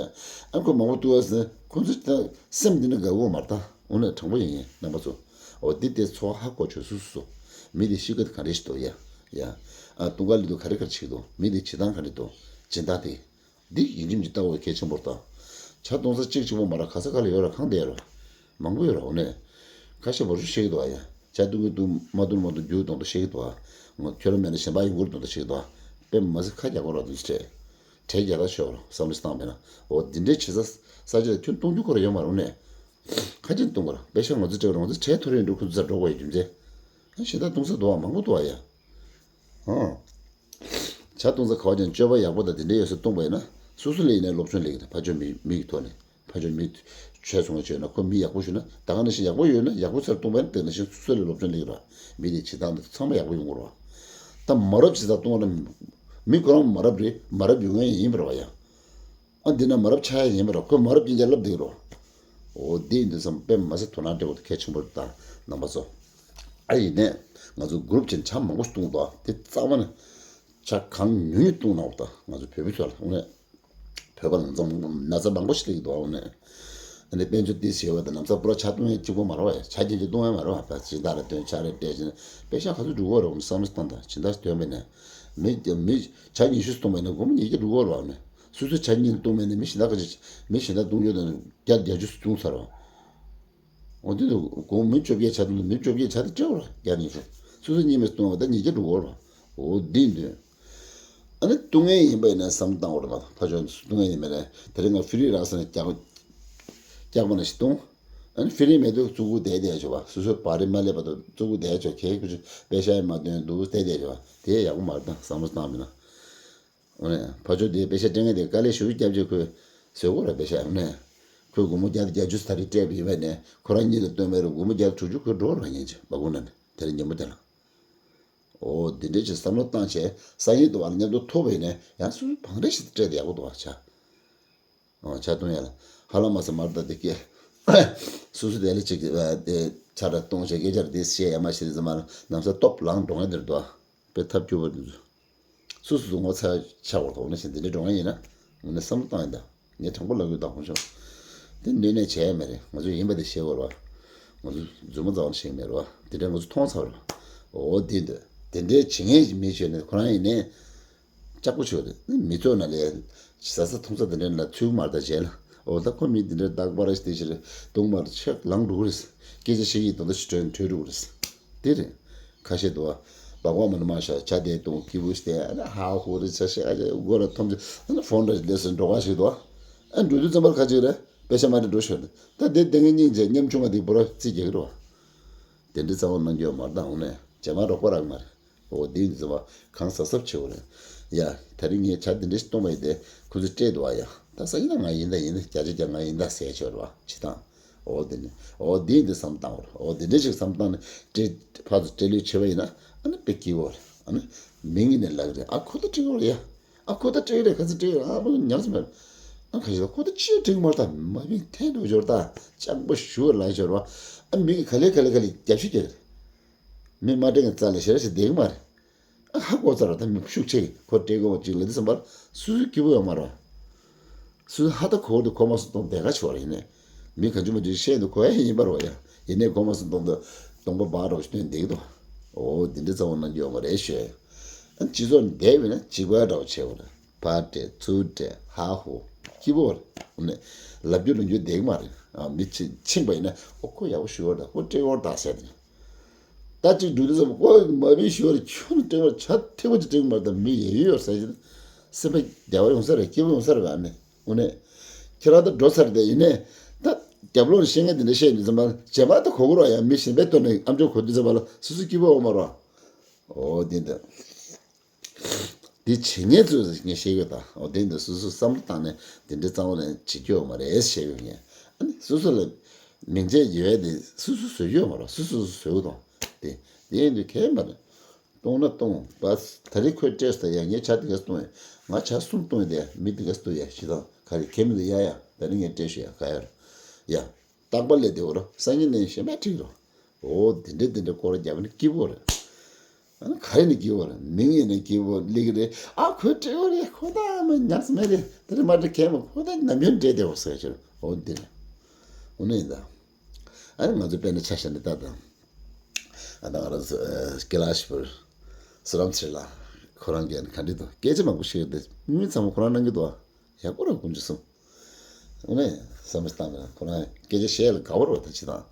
ཨ་ཁོ་མང་པོ་བཏུང་ཡ་ཟེར་ཁོ་ཚོ་ད་སེམས་འདི་ནས་དགའ་གོ་མ་རེད་ད། འོ་ན་དྲང་པོ་ཡིན་ཡིན་རྣམ་པ་ཚོ། འོ་འདི་དེ་ཚོ་ཧ་གོ་ཆོག་སུ་སུ་སུ། མི་དེ་ཤི་ཀ་དེ་ག་རེ་ཞིག་འདུག་ཡ་ཡ། ཨ་བཏུང་ག་ལི་དུ་ག་རེ་ག་རེ་ཆིག་འདུག་མི་དེ་བྱེད་སྟངས་ག་རེ་འདུག་སྦྱིན་བདག་དེ། འདི་ཡིན་གཅིག་མིན་གཅིག་ལྟ་དགོས་གལ་ཆེན་པོ་རེད་ད། ཇ་བཏུང་ས་གཅིག་གཅིག་པོ་མ་རེད་ག་ས་ག་ལ་ཡོད་རེད་གང་བསྡད་རེད། མང་པོ་ཡོད་རེད་འོ་ནས། ཁ་ཤས་བོར་ཤུ་བཤད་ཀྱི་འདུག་ཨ་ཡ། ཇ་བཏུང་གི་བཏུང་མ་བཏུང་མ་བཏུང་རྒྱུ་གཏོང་དུ་བཤད་ཀྱི་འདུག་ཨ། ངོ་ཁྱོད་རང་མེད་ན་གཞན་པ་ཡོང་གི་རེད་གཏོང་དུ་བཤད་ཀྱི་འདུག་ཨ། དཔེ་མ་སྲིད་ཁ་རྒྱག་གོ་ར་དུ་ཁྲལ། ཁྲལ་རྒྱག་ད་ཤོག་ར་བསམ་བློ་བཏང་མེད་ན་འོ་འདི་འདྲའི་བྱེད་ས་ས་ཆ་ཁྱོད་གཏོང་རྒྱུ་ཁོ་ར་ཡོད་མ་རེད་འོ་ནས། ཁ་ཅིག་གཏོང་གོ་ར་དཔེ་ཤ་ང་ཚོ་སྤྲད་གོ་ར་ང་ཚོ་ཁྲལ་ཐོར་ཡོད་འགྲོ་ཁོ་ཚོ་ས་འགྲོ་དགོས་ཡོད་རྒྱུ་མཚན། ཨ་ཞེ་ད་གཏོང་ས་འདུག་ཨ་མང་པོ་འདུག་ཨ་ཡ། ཨང་། ཇ་བཏུང་ས་ག་བ་ཅན་སྤྱོད་པ་ཡག་པོ་དང་དེ་འདྲའི་ཡོད་ས་བཏུང་པ་ཡིན་ན་སོ་སོ་ལ་ཡིན་ནའི་སློབ་སྦྱོང་ལེགས་ཀྱི་རེད། ཕ་ཆོས་མི་མི་གི་ཐོག་ནས་ཕ་ཆོས་མི་ཆོས་ཚོང་བ་བྱས་ན་ཁོ་མི་ཡག་པོ་ཞུ་ན་ད་ག་ནང་བཞིན་ཡག་པོ་ཡོད་ན་ཡག་པོ་ཚར་བཏུང་པ་ཡིན་ན་དེ་ནང་བཞིན་སོ་སོ་ལ་སློབ་སྦྱོང་ལེགས་ཀྱི་རེད། མི་དེ་བྱེད་སྟངས་དེ་ཚང་མ་ཡག་པོ་ཡོང་གི་རེད། ད་མ་རབས་བྱེད་སྟངས་བཏུང་བ་ན་མི་ཁོ་རང་མ་རབས་རེད་མ་རབས་ཡོང་མཁན་ཡིན་པ་རེད་བ་ཡ། ཨ་འདི་ན་མ་རབས་ཆགས་ཡ་ཡིན་པ་རེད་ཁོ་མ་རབས་ཅན་ཅན་ལབ་བསྡད་ཀྱི་རེད། འོ་འདི་ཡིན་དུས་ཙམ་དཔེ་མ་སྲིད་དོ་སྣང་སྤྲད་དགོས་དེ་གལ་ཆེན་པོ་རེད་ད་རྣམ་པ་ཚོ། ཨ་ཡིན་ནས་ང་ཚོ་གུ་རུབ་ཅན་ཇ་མང་པོ་ཞིག་བཏུང་འདུག་ཨ་དེ་རྩ་བ་ནས། ཇ་གང་ཉུང་ཉུང་བཏུང་གནང་བ་དང་ང་ཚོ་བོད་པའི་ཚོ་ལ་དངོས་གནས་བོད་པ་ལ་ང་ཚོ་ན་ཚ་མང་པོ་ཞིག་སླེབས་ཀྱི་འདུག་ཨ་དངོས་གནས། ཨ་ནི་དཔལ་འབྱོར་ཏོག་ཙམ་ཡོད་པ་དང་ན་ཚ་པུ་ར་ཇ་བཏུང་ཡས་གཅིག་པོ་མ་རེད་བ་ཡ་ཇ་རྐྱང་རྐྱང་བཏུང་ཡས་མ་རེད་བ་ཕ་སྦྱིན་བདག་ལ་སྟོན་ཇ་རེ་སྤྲད་ཕྱིན་པེ་ཤ་ག་ཚོད་འགྲོ་གི་རེད་འོ་ན་བསམ་བློ་བཏང་དང་སྦྱིན་བདག་སྟོན་པས་ནས་མི་མི་ཇ་ཉི་ཤུ་བཏུང་བས་ནས་སྒོར་མོ་ཉིས་བརྒྱ་འགྲོ་གི་རེད་བ་ཨ་ནི་སོ་སོ་ཇ་གཉིས་བཏུང་བས་ནས་མི་སྦྱིན་བདག་ག་ཅིག་མི་སྦྱིན་བདག་བཏུང་རྒྱུ་དང་བརྒྱ་བརྒྱད་ཅུ་བྱུང་ཚར་བ། འོ་དེ་དུ་སྒོར་མོ་བཅོ་བརྒྱད་ཆ་དུ་མི་བཅོ་བརྒྱད་ཆ་དུ་སྤྲད་བར་རྒྱ་ནས་ཤོག་སོ་སོ་གཉིས་མེད་གཏོང་བ་ད་ཉིས་བརྒྱ་འགྲོ་བར་བ། འོ་དེ་འདོད། ཨ་ནི་བཏུང་ངེས་ཡིན་པ་ཡིན་ན་བསམ་བཏང་བར་མ་ཐག་ཕ་ཆོས་བཏུང་ངེས་ཡིན་མེད་རེད་དེ་རིང་ང་ཧྥི་རི་རག་ས་ནས་རྒྱག་རྒྱག་པ་ན་ཞིག་བཏུང་། ཨ་ནི་ཧྥི་རི་མེད་དུས་བཙུགས་གུ་བསྡད་བསྡད་ཆོག་པ་སོ་སོའི་བ་རི་མ་སླེབས་པ་དུ་བཙུགས་གུ་བསྡད་ཆོག་ཁྱེད་ཀྱི་པེ་ཤ་ཡི་མ་འདོན་འདུག་བསྡད་བསྡད་ཆོག་པ་དེ་ཡག་པོ་མ་རེད་ད་བསམ་བློ་བཏང་མེད་ན། འོ་ནས་ཕ་ཆོས་དེའི་པེ་ཤ་སྤྲད་མཁན་དེ་དཀའ་ལས་ཞེ་པོ་བརྒྱབ་རྗེས་ཁོས་བཟོས་གོ་ར་པེ་ཤ་འོ་ནས་ཁོས་སྒོར་མོ་བརྒྱ་དང་བརྒྱད་ཅུ་ད་རེས་སྤྲད་པ་ཡིན་པ་ནས་ཁོ་རང་གཉིས་ལ་བཏོན་པའི་རུ་སྒོར་མོ་བརྒྱ་དང་དྲུག་ཅུ་ཁོས་འགྲོ་ར་ཉན་ཅེས་སྦ་ཁུག་ན་ནས་དེ་རིང་ཉིན་མོ་དེ་ལ། འོ་འདི་འདྲས་ཀྱི་བསམ་བློ་བཏང་བྱས་སང་ཉིན་དུ་བ་ལ་མཉམ་དུ་ཐུག་པ་ཡིན་ནས་ཡང་སུ་བང་རེ་ཞིག་སྤྲད་དེ་ཡག་པོ་འདུག་བ་ཆ། འོ་ཆ་བཏུང་ཡ་ལ་ཧ་ལམ་མ་ས་མར་ད་དེ་སྐད་སུ་སུ་དེ་ལ་ཅིག་དེ་ཆ་ར་གཏོང་བྱས་སྐད་ཆ་ར་དེ་བཤད་ཡ་མ་བཤད་དེ་ཙམ་མ་ལ་ནམ་ས་སྟོབས་ལངས་འགྲོ་ངེས་དེར་འདུག་བ་དཔེ་ཐབས་སྐྱོ་བོ་འདི་ཚོ། སུ་སུ་སུ་ངོ་ཚ་ཆགས་པར་དོགས་ནས་བཞིན་དེ་འདྲའི་འགྲོ་ངེས་ཡིན་ན་ངོ་ནས་བསམ་བློ་བཏང་ཡིན་ད། ངས་དྲང་པོ་ལབ་ཡོད་ད་ཧོང་ཤོག་དེ་གནོད་གནས་བྱས་ཡ་མེད་རེད། ང་ཚོ་ཡིན་པ་དེ་ཤེས་དགོས་རེད་བ། ང་ཚོ་རྫུན་མ་རྩ་བ་ནས་བཤད་ཀྱི་མེད་རེད་བ། དེ་འདྲ་ང་ཚོ་མཐོང་ཚར་བ་རེད། འོ་དེ་འདྲ་དེ་འདྲའི་བྱེད་མཁན་ཞིག་མི་བྱས་ནས་ཁོ་རང་ཡིན་ནས་ལྕགས་པོ་ཆོད་རེད། མི་ཚོ་ན་ལས་ཟ་ས་འཐུང་ས་དེ་འདྲ་ན་ཚུལ་མར་ད་བྱས་ལ་འོ་ད་ཁོ་མི་དེ་འདྲ་རྟག་པར་ཞིག་དེ་ཞིག་རེད་དུང་མར་ཆག་ལངས་འགྲོ་གི་རེད། སྐད་ཆ་བཤད་ཡིག་དང་དུ་ཞིག་གྲོན་གྲོལ་འགྲོ་གི་རེད། དེ་རེད། ཁ་ཤས་འདུག་བ། སྦག་སྦག་མ་ནུ་མ་ཤ་ཇ་དེ་བཏུང་ཀི་བུ་སྟེ་ཨ་ནི་ཧ་ཧུ་རི་ཆ་ཤ་ཨ་ཅེ་སྒོ་ར་ཐོམ་ཅེ་ཨ་ནི་ཧྥོན་ར་ལས་སུ་འགྲོ་ག་ཞིག་འདུག་བ། ཨ་འགྲོ་དུས་ཙམ་པར་ཁ་ཅིག་རེད་པེ་ཤ་མ་རེད་འགྲོ་ཤོད་ད་དེ་དེ་ངའི་སྙིང་རྗེ་ཉམ་ཆུང་མ་དེ་བུ་ར་རྩིས་རྒྱག་གི་རེད་བ། དེ་འདྲའི་རྩ་བ་གནང་རྒྱུ་མ་རེད་ད་འོ་ནས་རྗེས་མ་རོགས་པ་རག་མ་རེད། འོ་དེ་ཡིན་ཙམ་པ་གང་ཟབ་ཟབ་བྱེད་འོ་རེད། ཡ་དེ་རིང་ངས་ཇ་དེ་འདྲའི་ཞིག་བཏུང་བ་ཡིན་ཏེ་ཁོ་ཚོས་སྤྲད་འདུག་བ་ཡ། ད་སང་ཉིན་ང་ཡིན་ད་ཡིན་ད་བརྒྱ་ཆ་བརྒྱ་ང་ཡིན་ད་ཟེར་ཆོག་རེད་བ་ཅི་དང་། འོ་དེ་ནི་འོ་དེ་འདི་བསམ་བཏང་བར་འོ་དེ་འདྲ་ཞིག་བསམ་བཏང་ནས་སྤྲེལ་ཕར་ཚུར་སྤྲེལ་ལོས་བྱེད་པ་ཡིན་ན་ཨ་ནི་དཔེ་སྐྱིད་པོ་རེད། ཨ་ནི་མིང་ཡིན་ནས་ལབ་རེད། ཨ་ཁོ་ད་སྤྲེལ་པོ་རེད་ཡ། ཨ་ཁོ་ད་སྤྲེལ་རེད། ག་ཚོད་སྤྲེལ་རེད། ཨ་ཁོ་ཉམས་སུ་མེད། ཨ་ཁ་ཤས་ད་ཁོ་ད་ཅི་སྤྲེལ་མར་ད་མ་བིན་ཐན་འགྲོ་འབྱོར་ད་སྤྱང་པོ་ཞུ་ལ་འབྱོར་བ། ཨ་མི་གི་ག་ལེ་ག་ལེ་ག་ལེ་རྒྱབ་ཤི་རྒྱག་རེད། མི་མ་སྤྲད་ཀྱི་རྩ་ལས་ཞེ་ར་ཞིག་བསྡད་ཀྱི་མ་རེད། ཨ་ཧ་གོ་ཚར་བ་ད་མི་ཤུགས་ཆེ་གི་ཁོ་སྤྲད་དགོས་པ་ཅིག་ལ་འདི་བསམ་པར་སུ་སུ་སྐྱིད་པོ་ཡོད་མ་རེད། སུ་ཧ་ད་གོ་བར་དུ་གོ་མ་སོང་གཏོང་བསྡད་ག་ཆོག་རེད། ཡིན་ནས་མི་ག་ཅུ་མ་ཅུ་བཤད་འདུག་གོ་ཡ་ཡིན་པར་བ་ཡ། ཡིན་ནས་གོ་མ་སོང་གཏོང་དུ་གཏོང་པ་སྦག་རོགས་སྟོན་བསྡད་ཀྱི་འདུག་འོ་འདི་འདྲ་རྩ་བ་གནང་རྒྱུ་ཡོད་མ་རེད་ཤོད། ཨ་སྤྱི་ཚོགས་ནས་བསྡད་པས་ན་གཅིག་པ་འདྲ་བོ་བྱས་པ་རེད། ཕར་སྤྲད་ཚུར་སྤྲད་ཧ་ཧོ་སྐྱིད་པོ་རེད། འོ་ནས་ལབ་རྒྱུ་ལོན་རྒྱུ་བསྡད་ཀྱི་མ་རེད། ཨ་མི་ཕྱི་ཕྱིན་པ་ཡིན་ན་ཨོ་ཁོ་ཡག་པོ་ཞུ་བ་རེད། ཁོ་སྤྲད་ཡོང་ད་ཟེར་ཏེ། ད་ཅིག་འགྲོ་དུས་ཙམ་ཁོ་མ་བི་ཞུ་བར་ཁྱོད་ནི་སྤྲིང་བར་ཆ་ཐིག་པ་ཅིག་སྤྲིང་མར་དང་མི་ཡ་ཡོད་ཡོད་ཟེར་གྱི་སེམས་པ་བདེ་བ་ཡོང་ས་རེད། སྐྱིད་པོ་ཡོང་ས་རེད། ཨ་ནི་དངོས་གནས་ཁྱེད་རང་ད་འགྲོ་ཚར་དེ་ཡིན་ནས་ད་རྒྱབ་ལོག་ནས་བཤད་མཁན་དེ་འདྲ་བཤད་ནས་ཙམ་པ་རྗེས་མ་ད་གོ་གོ་རོགས་ཡ། མི་གཞན་པའི་ཐོག་ནས་ཨམ་ཅོག་གོ་དུས་ཙམ་པ་ལ་སོ་སོ་སྐྱིད་པོ་ཡོང་མ་རོགས། འོ་དེ་འདི། འདི་བྱེད་མཁན་ཚོས་ངས་བཤད་ཡོད་ད། འོ་དེ་འདི་སོ་སོས་བསམ་བློ་བཏང་ནས་དེ་འདྲའི་རྩ་བ་ནས་བྱེད་རྒྱུ་ཡོད་མ་རེད་བཤད་ཡོད་ངས། ཨ་ནི་སོ་སོ་ལ་མིང་ཆད་ཡོད་དེ་སོ་སོས་བཟོ་རྒྱུ་ཡོད་མ་རེད། སོ་སོས་བཟོ་གི་དང་དེ་དེ་ཡིན་དུས་ཁྱད་མ་རེད། གཏོང་ན་གཏོང་བ། ད་རེས་ཁོས་སྤྲད་སོང་ཡ། ངས་ཇ་དེ་ག་ཚོད་བཏུང་ཡ། ང་ཇ་གསུམ་བཏུང་ཡ། དེ་མི་དེ་ག་ཚོད་བཏུང་ཡ་ཞེས་དང་ག་རེ་ཁྱད་མི་འདུག་ཡ་ཡ། ད་ནི་ངས་སྤྲད་ཤོག་ཡ། ག་ཡ་ར་ཡ། རྟག་པ་ལས་བདེ་བོ་ར་སང་ཉིན་ནས་གཞན་པ་ཁྲིད་རོགས། འོ་དེ་འདྲའི་དེ་འདྲའི་སྐོར་རྒྱབ་ནས་སྐྱིད་པོ་རེད། ཨ་ནི་ག་རེ་ནས་སྐྱིད་པོ་རེད། མིང་ཡིན་ནས་སྐྱིད་པོ་སླེབས་ཀྱི་རེད། ཨ་ཁོས་སྤྲད་ཡོད་རེད། ཁོ་ད་མ་ཉག་མེད་རེད། དེ་རེད་མ་རེད། གས་མ་ཁོ་ད་ནམ་རྒྱུན་སྤྲད་བསྡད་པ་ཟེར་ཕྱིར་འོ་འདི་རེད། འོ་ནི་ཡིན་ད། ཨ་ནི་ང་ཚོ་དཔེར་ན་ཆ་བཞག་ནས་ལྟ་དང་། ཨ་ད་ང་རང་ཚོ་ཨ་ཀི་ལ་ཤི་པུར་སུ་རམ་ཚེ་ལ་ཁོ་རང་གིས་ག་འདྲི་འདུག་སྐད་ཆ་མང་པོ་བཤད་ཡོད་དེ་དངུལ་ཚང་མ་ཁོ་རང་གནང་གི་འདུག་ཡག་པོ་ར་དཀོན་མཆོག་གསུམ། དངོས་གནས་བསམ་བློ་བཏང་ན་ཁོ་རང་སྐད་ཆ་བཤད་ལ་དགའ་བོ་རེད་པ། ད་ཅི་དང་།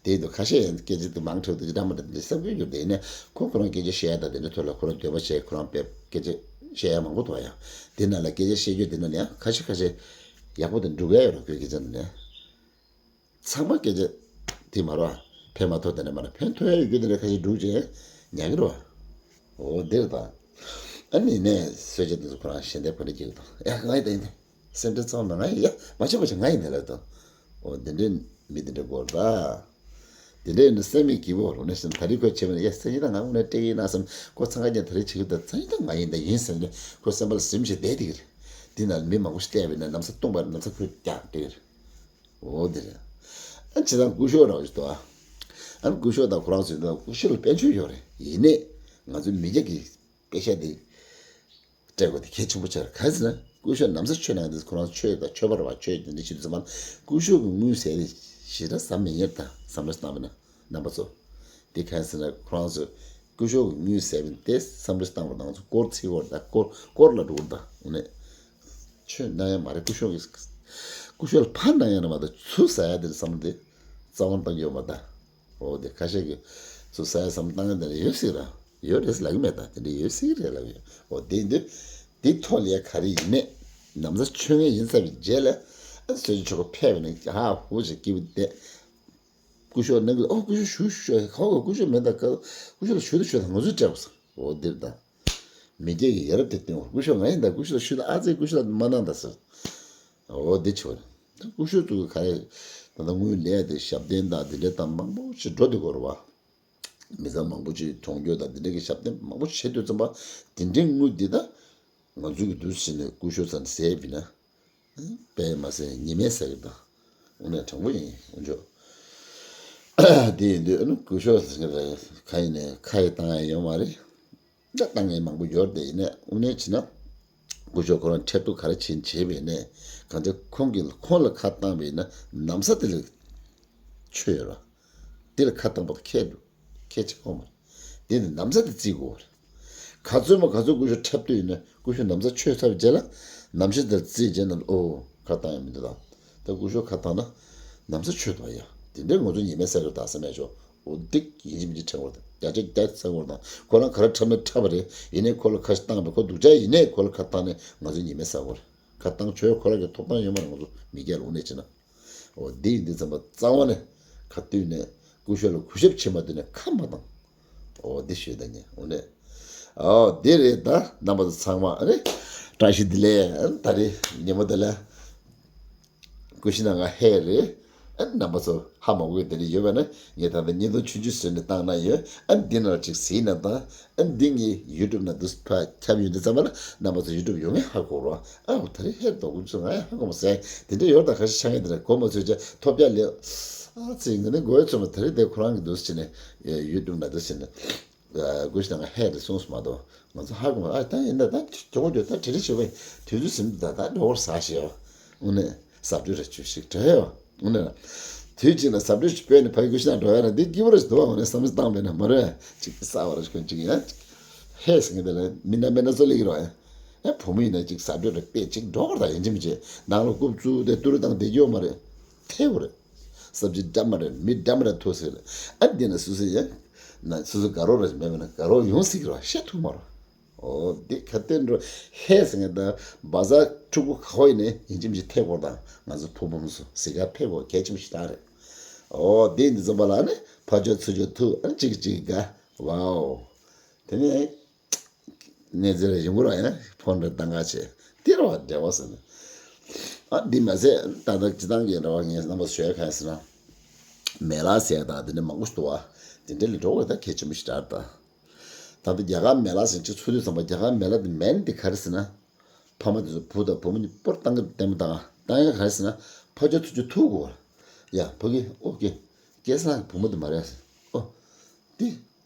དེའི་དུས་ཁ་ཤས་ཡང་སྐད་ཆ་དེ་མང་དྲགས་དེ་འདྲ་མ་འདྲ་དེ་འདྲ་བསམ་གྱི་ཡོད་དེ་ནས་ཁོ་ཁོ་རང་སྐད་ཆ་བཤད་ཡ་ད་དེ་འདྲ་ཐོག་ལ་ཁོ་རང་འདོད་པ་བྱས་ཁོ་རང་དཔེ་སྐད་ཆ་བཤད་ཡ་མང་པོ་འདུག་ཡ། དེ་ནང་ལ་སྐད་ཆ་བཤད་རྒྱུ་དེ་ནང་ལ་ཡང་ཁ་ཤས་ཁ་ཤས་ཡག་པོ་དེ་འགྲུབ་ཡ་ཡོད་རེད། ཁོའི་སྐད་ཆ་ནང་ལ་ཡང་། ཚང་མ་སྐད་ཆ་དེ་མ་རེད་པ། ཕན་མ་ཐོགས་དེ་འདྲ་མ་རེད། ཕན་ཐོགས་ཡ་ཡོད་རྒྱུ་དེ་འདྲ་ཁ་ཤས་འགྲུབ་བྱས་ཉན་གི་རེད་པ། འོ་དེ་རེད་ད། ཨ་ནི་ནས་གསོལ་ཇ་དེ་ཚོ་ཁོ་རང་ཞལ་འདེབས་ག་འདྲ་བྱེད་ཀྱི་འདུག་ཡ་ང་ཡི་ད་ཡིན་ད། སེམས་ཁྲལ་ཚང་མ་ང་ཡི་ཡ་མ་བྱེད་མ་བྱེད་ང་ཡི་ནས་ལབ་དང་། འོ་དེ་འདྲའི་མི་དེ་འདྲ་དགོས་རེད་ད། དེ་འདྲའི་ནི་སེམས་མི་སྐྱིད་པོ་རུ་ནས་ཟིན་ད་རེས་ཁོས་བྱས་པ་ནི་ཡ་སེམས་ཉིད་ད་ང་དངོས་གནས་སྤྲད་ཀྱི་ཡིན་ན་བསམ་ཁོ་འཚང་ཁ་རྒྱ་ད་རེས་བྱེད་ཀྱི་ད་འཚང་ཉིད་ད་ང་ཡིན་ད་ཡིན་ཟེར་ནས་ཁོ་སེམས་པ་ལ་ཟིན་བྱས་བསྡད་དེ་གི་རེད། དེ་ན་མི་མང་པོ་ཞིག་བསྡད་པ་ཡིན་ན་ལམ་སང་བཏུངས་པ་ལམ་སང་ཁོས་རྒྱག་བསྡད་གི་རེད། འོ་དེ་རེད། ཨ་ཇི་ལྟར་སྐུ་ཞབས་རང་ཞིག་འདུག་ཨ་ནི་སྐུ་ཞབས་དང་ཁོ་རང་ཚོའི་ནང་སྐུ་ཞབས་ལ་དཔལ་འབྱོར་ཡོད་རེད། ཡིན་ནའི་ང་ཚོའི་མི་སྐྱ་གི་དཔེ་ཤ་དེ་སྤྲད་དགོས་དེ་གལ་ཆེན་པོ་ཆགས་རེད། གང་ཟེར་ན་སྐུ་ཞབས་ནམ་ཟླ་ཆོས་གནང་དེ་ཁོ་རང་ཆོས་དང་ཆོས་པ་རེད་པ། ཆོས་དེ་འདྲ་བྱེད་དུས་ཙམ་པ་སྐུ་ཞབས་ཀྱི་དངུལ་ཟེར་དེ་ཞེ་དྲག་ཟ་མི་ཉན་ད་བསམ་བློ་བཏང་བ་ན། རྣམ་པ་ཚོ། དེ་གང་ཟེར་ན་ཁོ་རང་ཚོས་སྐུ་ཞབས་ཀྱི་དངུལ་ཟེར་བ་དེ་བསམ་བློ་བཏང་བ་དང་ཚོ་སྐོར་ཚིག་བར་དང་སྐོར་སྐོར་ལ་འགྲོ་བ་དང་དངོས་གནས། ཆོས་གནང་ཡ་མ་རེད། སྐུ་ཞབས་ཀྱི་སྐུ་ཞབས་ལ་ཕར་གནང་ཡ་ན་མ་གཏོགས་ཚུར་ཟ་ཡ་དེ་བསམ་བློ་དེ་རྩ་བ་བཏང་གི་ཡོད་མ་རེད། འོ་དེ་ཁ་ཤས་ཀྱིས་ཚུར་ཟ་ཡ་བསམ་བློ་བཏང་ཡ་དེ་འདྲ་ཡོད་སྲིད་ར་ཡོད་རེད་ལབ་ཀྱི་མེད་ད། དེ་འདྲ་ཡོད་སྲིད་རེད་ལབ་ཡོད། འོ་དེ་ཡིན་དུས་དེ་ཐོག་ལ་ཡ་ག་རེ་ཡིན་ནས་ནམ་ཟླ་ཆོས་ངན་ཡིན་ཚར་བའི་རྗེས་ལ་ཨ་གསོལ་ཇ་མཆོད་པ་ཕེབས་པ་ནས་ཧ་ཧུ་ཞིག་སྐྱིད་པོ་བསྡད། སྐུ་ཞབས་གནང་གི་ལ་ཨོ་སྐུ་ཞབས་ཞུ་ཞུ་ཁ་བ་སྐུ་ཞབས་མེད་ད་ཁ་སྐུ་ཞབས་ལ་ཞུ་ད་ཞུ་ད་ང་ཚོས་སྤྲད་པ་སོ། འོ་འདིར་ད། མི་སྐྱ་གི་ཡ་རབས་དེ་སྟོན་བར་སྐུ་ཞབས་ང་ཡིན་ད་སྐུ་ཞབས་ལ་ཞུ་ད་ཨ་ཙི་སྐུ་ཞབས་ལ་མ་གནང་ད་ཟེར། འོ་འདི་ཆོ་རེད། ད་སྐུ་ཞབས་ཚོ་གི་ག་རེ་ད་ད་དངུལ་ལས་དེ་ཞབས་བརྟན་དང་དེ་འདྲ་དང་མང་པོ་ཞིག་འགྲོ་དུས་གོ་ར་བ། མི་ཚང་མང་པོ་ཞིག་གྲོང་ཁྱེར་དང་དེ་འདྲ་གི་ཞབས་བརྟན་མང་པོ་ཞིག་བྱེད་དུས་ཙམ་པ་དེ་འདྲའི་དངུལ་འདི་ད། ང་ཚོ་གི་འདུག་ཟེར་ནས་སྐུ་ཞབས་ཚང་ཟས་བི་ན། དཔེ་མ་ཟད་ཉི་མའི་ཟ་གི་དང་། དངོས་གནས་དྲང་པོ་ཡིན་འོན་ཅོག་དེ་ཡིན་དུས་ཨ་ནི་སྐུ་ཞབས་ཟེར་གི་རེད། ག་ཡིན་ནས་ཁ་ཡི་བཏང་ཡ་ཡོད་མ་རེད། ད་བཏང་ཡ་མང་པོ་ཡོད་དེ་ཡིན་ནས་དངོས་གནས་བྱས་ན། སྐུ་ཞབས་ཁོ་རང་འཕྲལ་ཕུགས་ག་རེ་བྱེད་བྱེད་པ་ཡིན་ནས་གང་ཅི་ཁོང་གིས་ཁོང་ལ་ཁ་བཏང་བ་ཡིན་ན་ན་བཟའ་དེ་ལ་ཆོད་ཡོད་ར། དེ་ལ་ཁ་བཏང་པ་ཁྱད་འདུག་ཁྱད་ཆེ་ཁོ་མ་རེད། དེ་ནི་ན་བཟའ་དེ་བརྩི་དགོས་པ་རེད། ག་ཚོད་མ་ག་ཚོད་སྐུ་ཞབས་འཁྲབ་དུས་ཡིན་ན་སྐུ་ཞབས་ན་བཟའ་མཆོད་ཚར་བའི་རྗེས་ལ་ན་བཟའ་དེ་བརྩིས་རྗེས་ན་ཨོ་ཁ་བཏང་ཡ་མི་འདུག་ད། ད་སྐུ་ཞབས་ཁ་བཏང་ན་ན་བཟའ་མཆོད་དང་ཡ། དེ་འདྲའི་ང་ཚོ་ཉི་མའི་ས་གར་དག་ས་མེད་ཆོག་འོ་འདི་ཡིན་གཅིག་མིན་གཅིག་ཁྲེལ་བ་དང་བརྒྱ་ཆ་བརྒྱ་ཚང་བ་དང་ཁོ་རང་ག་རེ་འཁྲབ་ན་འཁྲབ་པ་རེད། ཡིན་ནའི་ཁོ་ལ་ཁ་བཏང་བ་ཁོ་སྡུག་ཅག་ཡིན་ནའི་ཁོ་ལ་ཁ་བཏང་ནས་ང་ཚོ་ཉི་མའི་ས་གར་ཁ་བཏང་ཆོག་ཁོ་རང་གི་ཐོབ་ཐང་ཡོད་མ་རེད། ང་ཚོ་མི་སྐྱ་ལུགས་ནས་བྱས་ན། འོ་འདི་ཡིན་འདི་ཙམ་པ་རྩ་བ་ནས་ག་དུས་ནས་སྐུ་ཞབས་ལ་གུས་ཞབས་བྱེད་མ་དུས་ནས་ཁ་མ་བཏང་། འོ་འདི་ཞུས་ད་ངས་འོ་ནས། འོ་འདི་རེད་ད་རྣམ་པ་ཚོ་ཚང་མ་ཨ་ནི་བཀྲ་ཤིས་བདེ་ལེགས། ཨ་ནི་ད་རེས་ཉིན་མོ་འདི་ལ་ ཀུ་ཤི་ན་ང་ཧེ་རེད། ཨ་རྣམ་པ་ཚོ་ཧ་མ་གོ་གི་དེ་འདྲ་ཡོད་པ་ན་ངས་ད་ལྟ་བརྙན་ཐུང་ཆུང་ཆུང་བཟོས་ནས་བཏང་ན་ཡོད། ཨ་འདི་ནང་ཅིག་གཟིགས་ན་དང་། ཨ་འདི་ངའི་ཡུ་ཊུབ་ནང་དུ་ཕར་ཁྱབ་ཡོང་དུས་ཙམ་པ་ལ་རྣམ་པ་ཚོ་ཡུ་ཊུབ་ཡོང་ངས་ཧ་གོ་རོགས། ཨ་འོ་ད་རེས་ཧེ་རེད་འདུག་ཀུ་ཤི་ན་ང་ཡང་ཧ་གོ་མ་སོང་། དེ་འདྲ་ཡོད་ད། ཁ་ཤས་ཆ་ངས་དེ་འདྲ་གོ་མ་ཚོད་ཅག་ཐོབ་རྒྱག་ལེ། ཨ་ཙི་ང་ནི་མགོ་ཡ་ཚོ་མ་ད་རེས་དེ་ཁོ་རང་གི་འདུག་ཟེར་ནས་ཡུ་ཊུབ་ནང་དུ་ཟེར་ནས། ཀུ་ཤི་ན་ང་ཧེ་རེད་གསུངས་སོང་མ་གཏོགས་ང་ཚོ་ཧ་གོ་མ། ཨ་ད་ཡིན་ད་ད་ཇོ་བོ་ཇོ་ད་དྲི་རི་བྱེད་པའི་དུས་ཚོད་ཟིན་ད་ད་འགྲོ་བར་ཟ་ཞེས་པ། དངོས་གནས་ཟབ་སྤྲོས་ར་ཆུ་ཞིག་བྲལ་ཡོད། དངོས་གནས་དུས་གཅིག་ལ་ཟབ་སྤྲོས་ཅིག་སྤེལ་ནས་ཕ་གི་ཀུ་ཤི་ན་འགྲོ་ཡ་ར་འདི་སྐྱིད་པོ་ར་ཞིག་འདུག་བ། དངོས་གནས་བསམ་བློ་བཏང་བས་ན་མ་རེད། ཅིག་གསར་བ་ར་ཞིག་ཁོན་ཅིག་ཡ་ཅིག་ཧེ་ཟེར་མཁན་དེ་ལ་མི་སྣ་མི་སྣ་ཚོ་ལེགས་རོགས་ཡ། ཨེ་བུ་མོ་ཡིན་ན་ཅིག་ཟབ་སྤྲོས་ར་སྤེལ་ཅིག་འགྲོ་བར་ད་ཡིན་གཅིག་མིན་གཅིག་ནང་ལ་རྐུབ་བཙུགས་ཏེ་ཏུ་རུ་བཏང་བསྡད་རྒྱུ་ཡོད་མ་རེད། ཐེ་བོ་རེད། སབ་ཇི་འདྲ་མ་འདྲ་མི་འདྲ་མ་འདྲ་ཐུག་ཟེར། ཨ་འདི་ན་སུ་སུ་ཡ་ན་སུ་སུ་དགའ་རོགས་ར་མེད་པ་ན་དགའ་རོགས་ཡོང་སྲིད་ཀྱི་ར་བཤད་ཐུབ་མ་རེད། ཨོ་འདི་ག་དེ་འགྲོ་ཧེ་ཟེར་ངེས་ད་བ་ཟ་ཕྲུ་གུ་ག་བ་ཡིན་ནའི་ཡིན་གཅིག་མིན་གཅིག་ཐེ་གོ་དང་ང་ཚོ་ཕུ་བོ་མོ་ཚོ་ཟི་ག་ཕེ་གོ་གལ་ཆེན་པོ་ཞིག་རེད། ཨོ་འདི་འདི་ཚོ་པ་ལ་ནི་ཕ་ཆོས་ཚུ་ཆོས་ཐུག་ཨ་ནི་གཅིག་གཅིག་དགའ་ཝའོ། དེ་ནས། གནས་ཚུལ་རེ་ཡོང་གི་ར་ཡང་ཕོན་རེ་བཏང་ག་བྱས་དེ་ར་བ་འབྲེལ་བ་ཟེར་ནས། ཨ་འདི་མ་ཟད་ད་ལྟ་སྤྱི་བཏང་གི་ར་བ་ངས་རྣམ་པ་ཞུ་ཡ་གང་ཟེར་ན། མེ་ལ་ཟེར་ཡ་དང་དེ་འདྲ་མང་པོ་ཞིག་འདུག་བ། དེ་འདྲ་ལས་འགྲོ་བ་ད་གལ་ཆེན་པོ་ཞིག་རེད་ད། ད་ལྟ་རྒྱ་གར་མེ་ལ་ཟེར་ཅིག་ཚུགས་དུས་ཙམ་པ་རྒྱ་གར་མེ་ལ་དེ་མེན་དེ་ག་རེ་ཟེར་ན། ཕ་མ་དེ་ཚོ་བུ་དང་བུ་མོ་གཉིས་པོར་བཏང་གི་ལྟད་མོ་བཏང་བཏང་ཡ་ག་རེ་ཟེར་ན་ཕ་ཆོས་ཚུ་ཆོས་ཐུག་གོ་བ། ཡ་ཕ་གི་ཨོ་ཀེ། སྐལ་བཟང་གི་བུ་མོ་དེ་མ་རེད་ཟེར། ཨོ། དེ།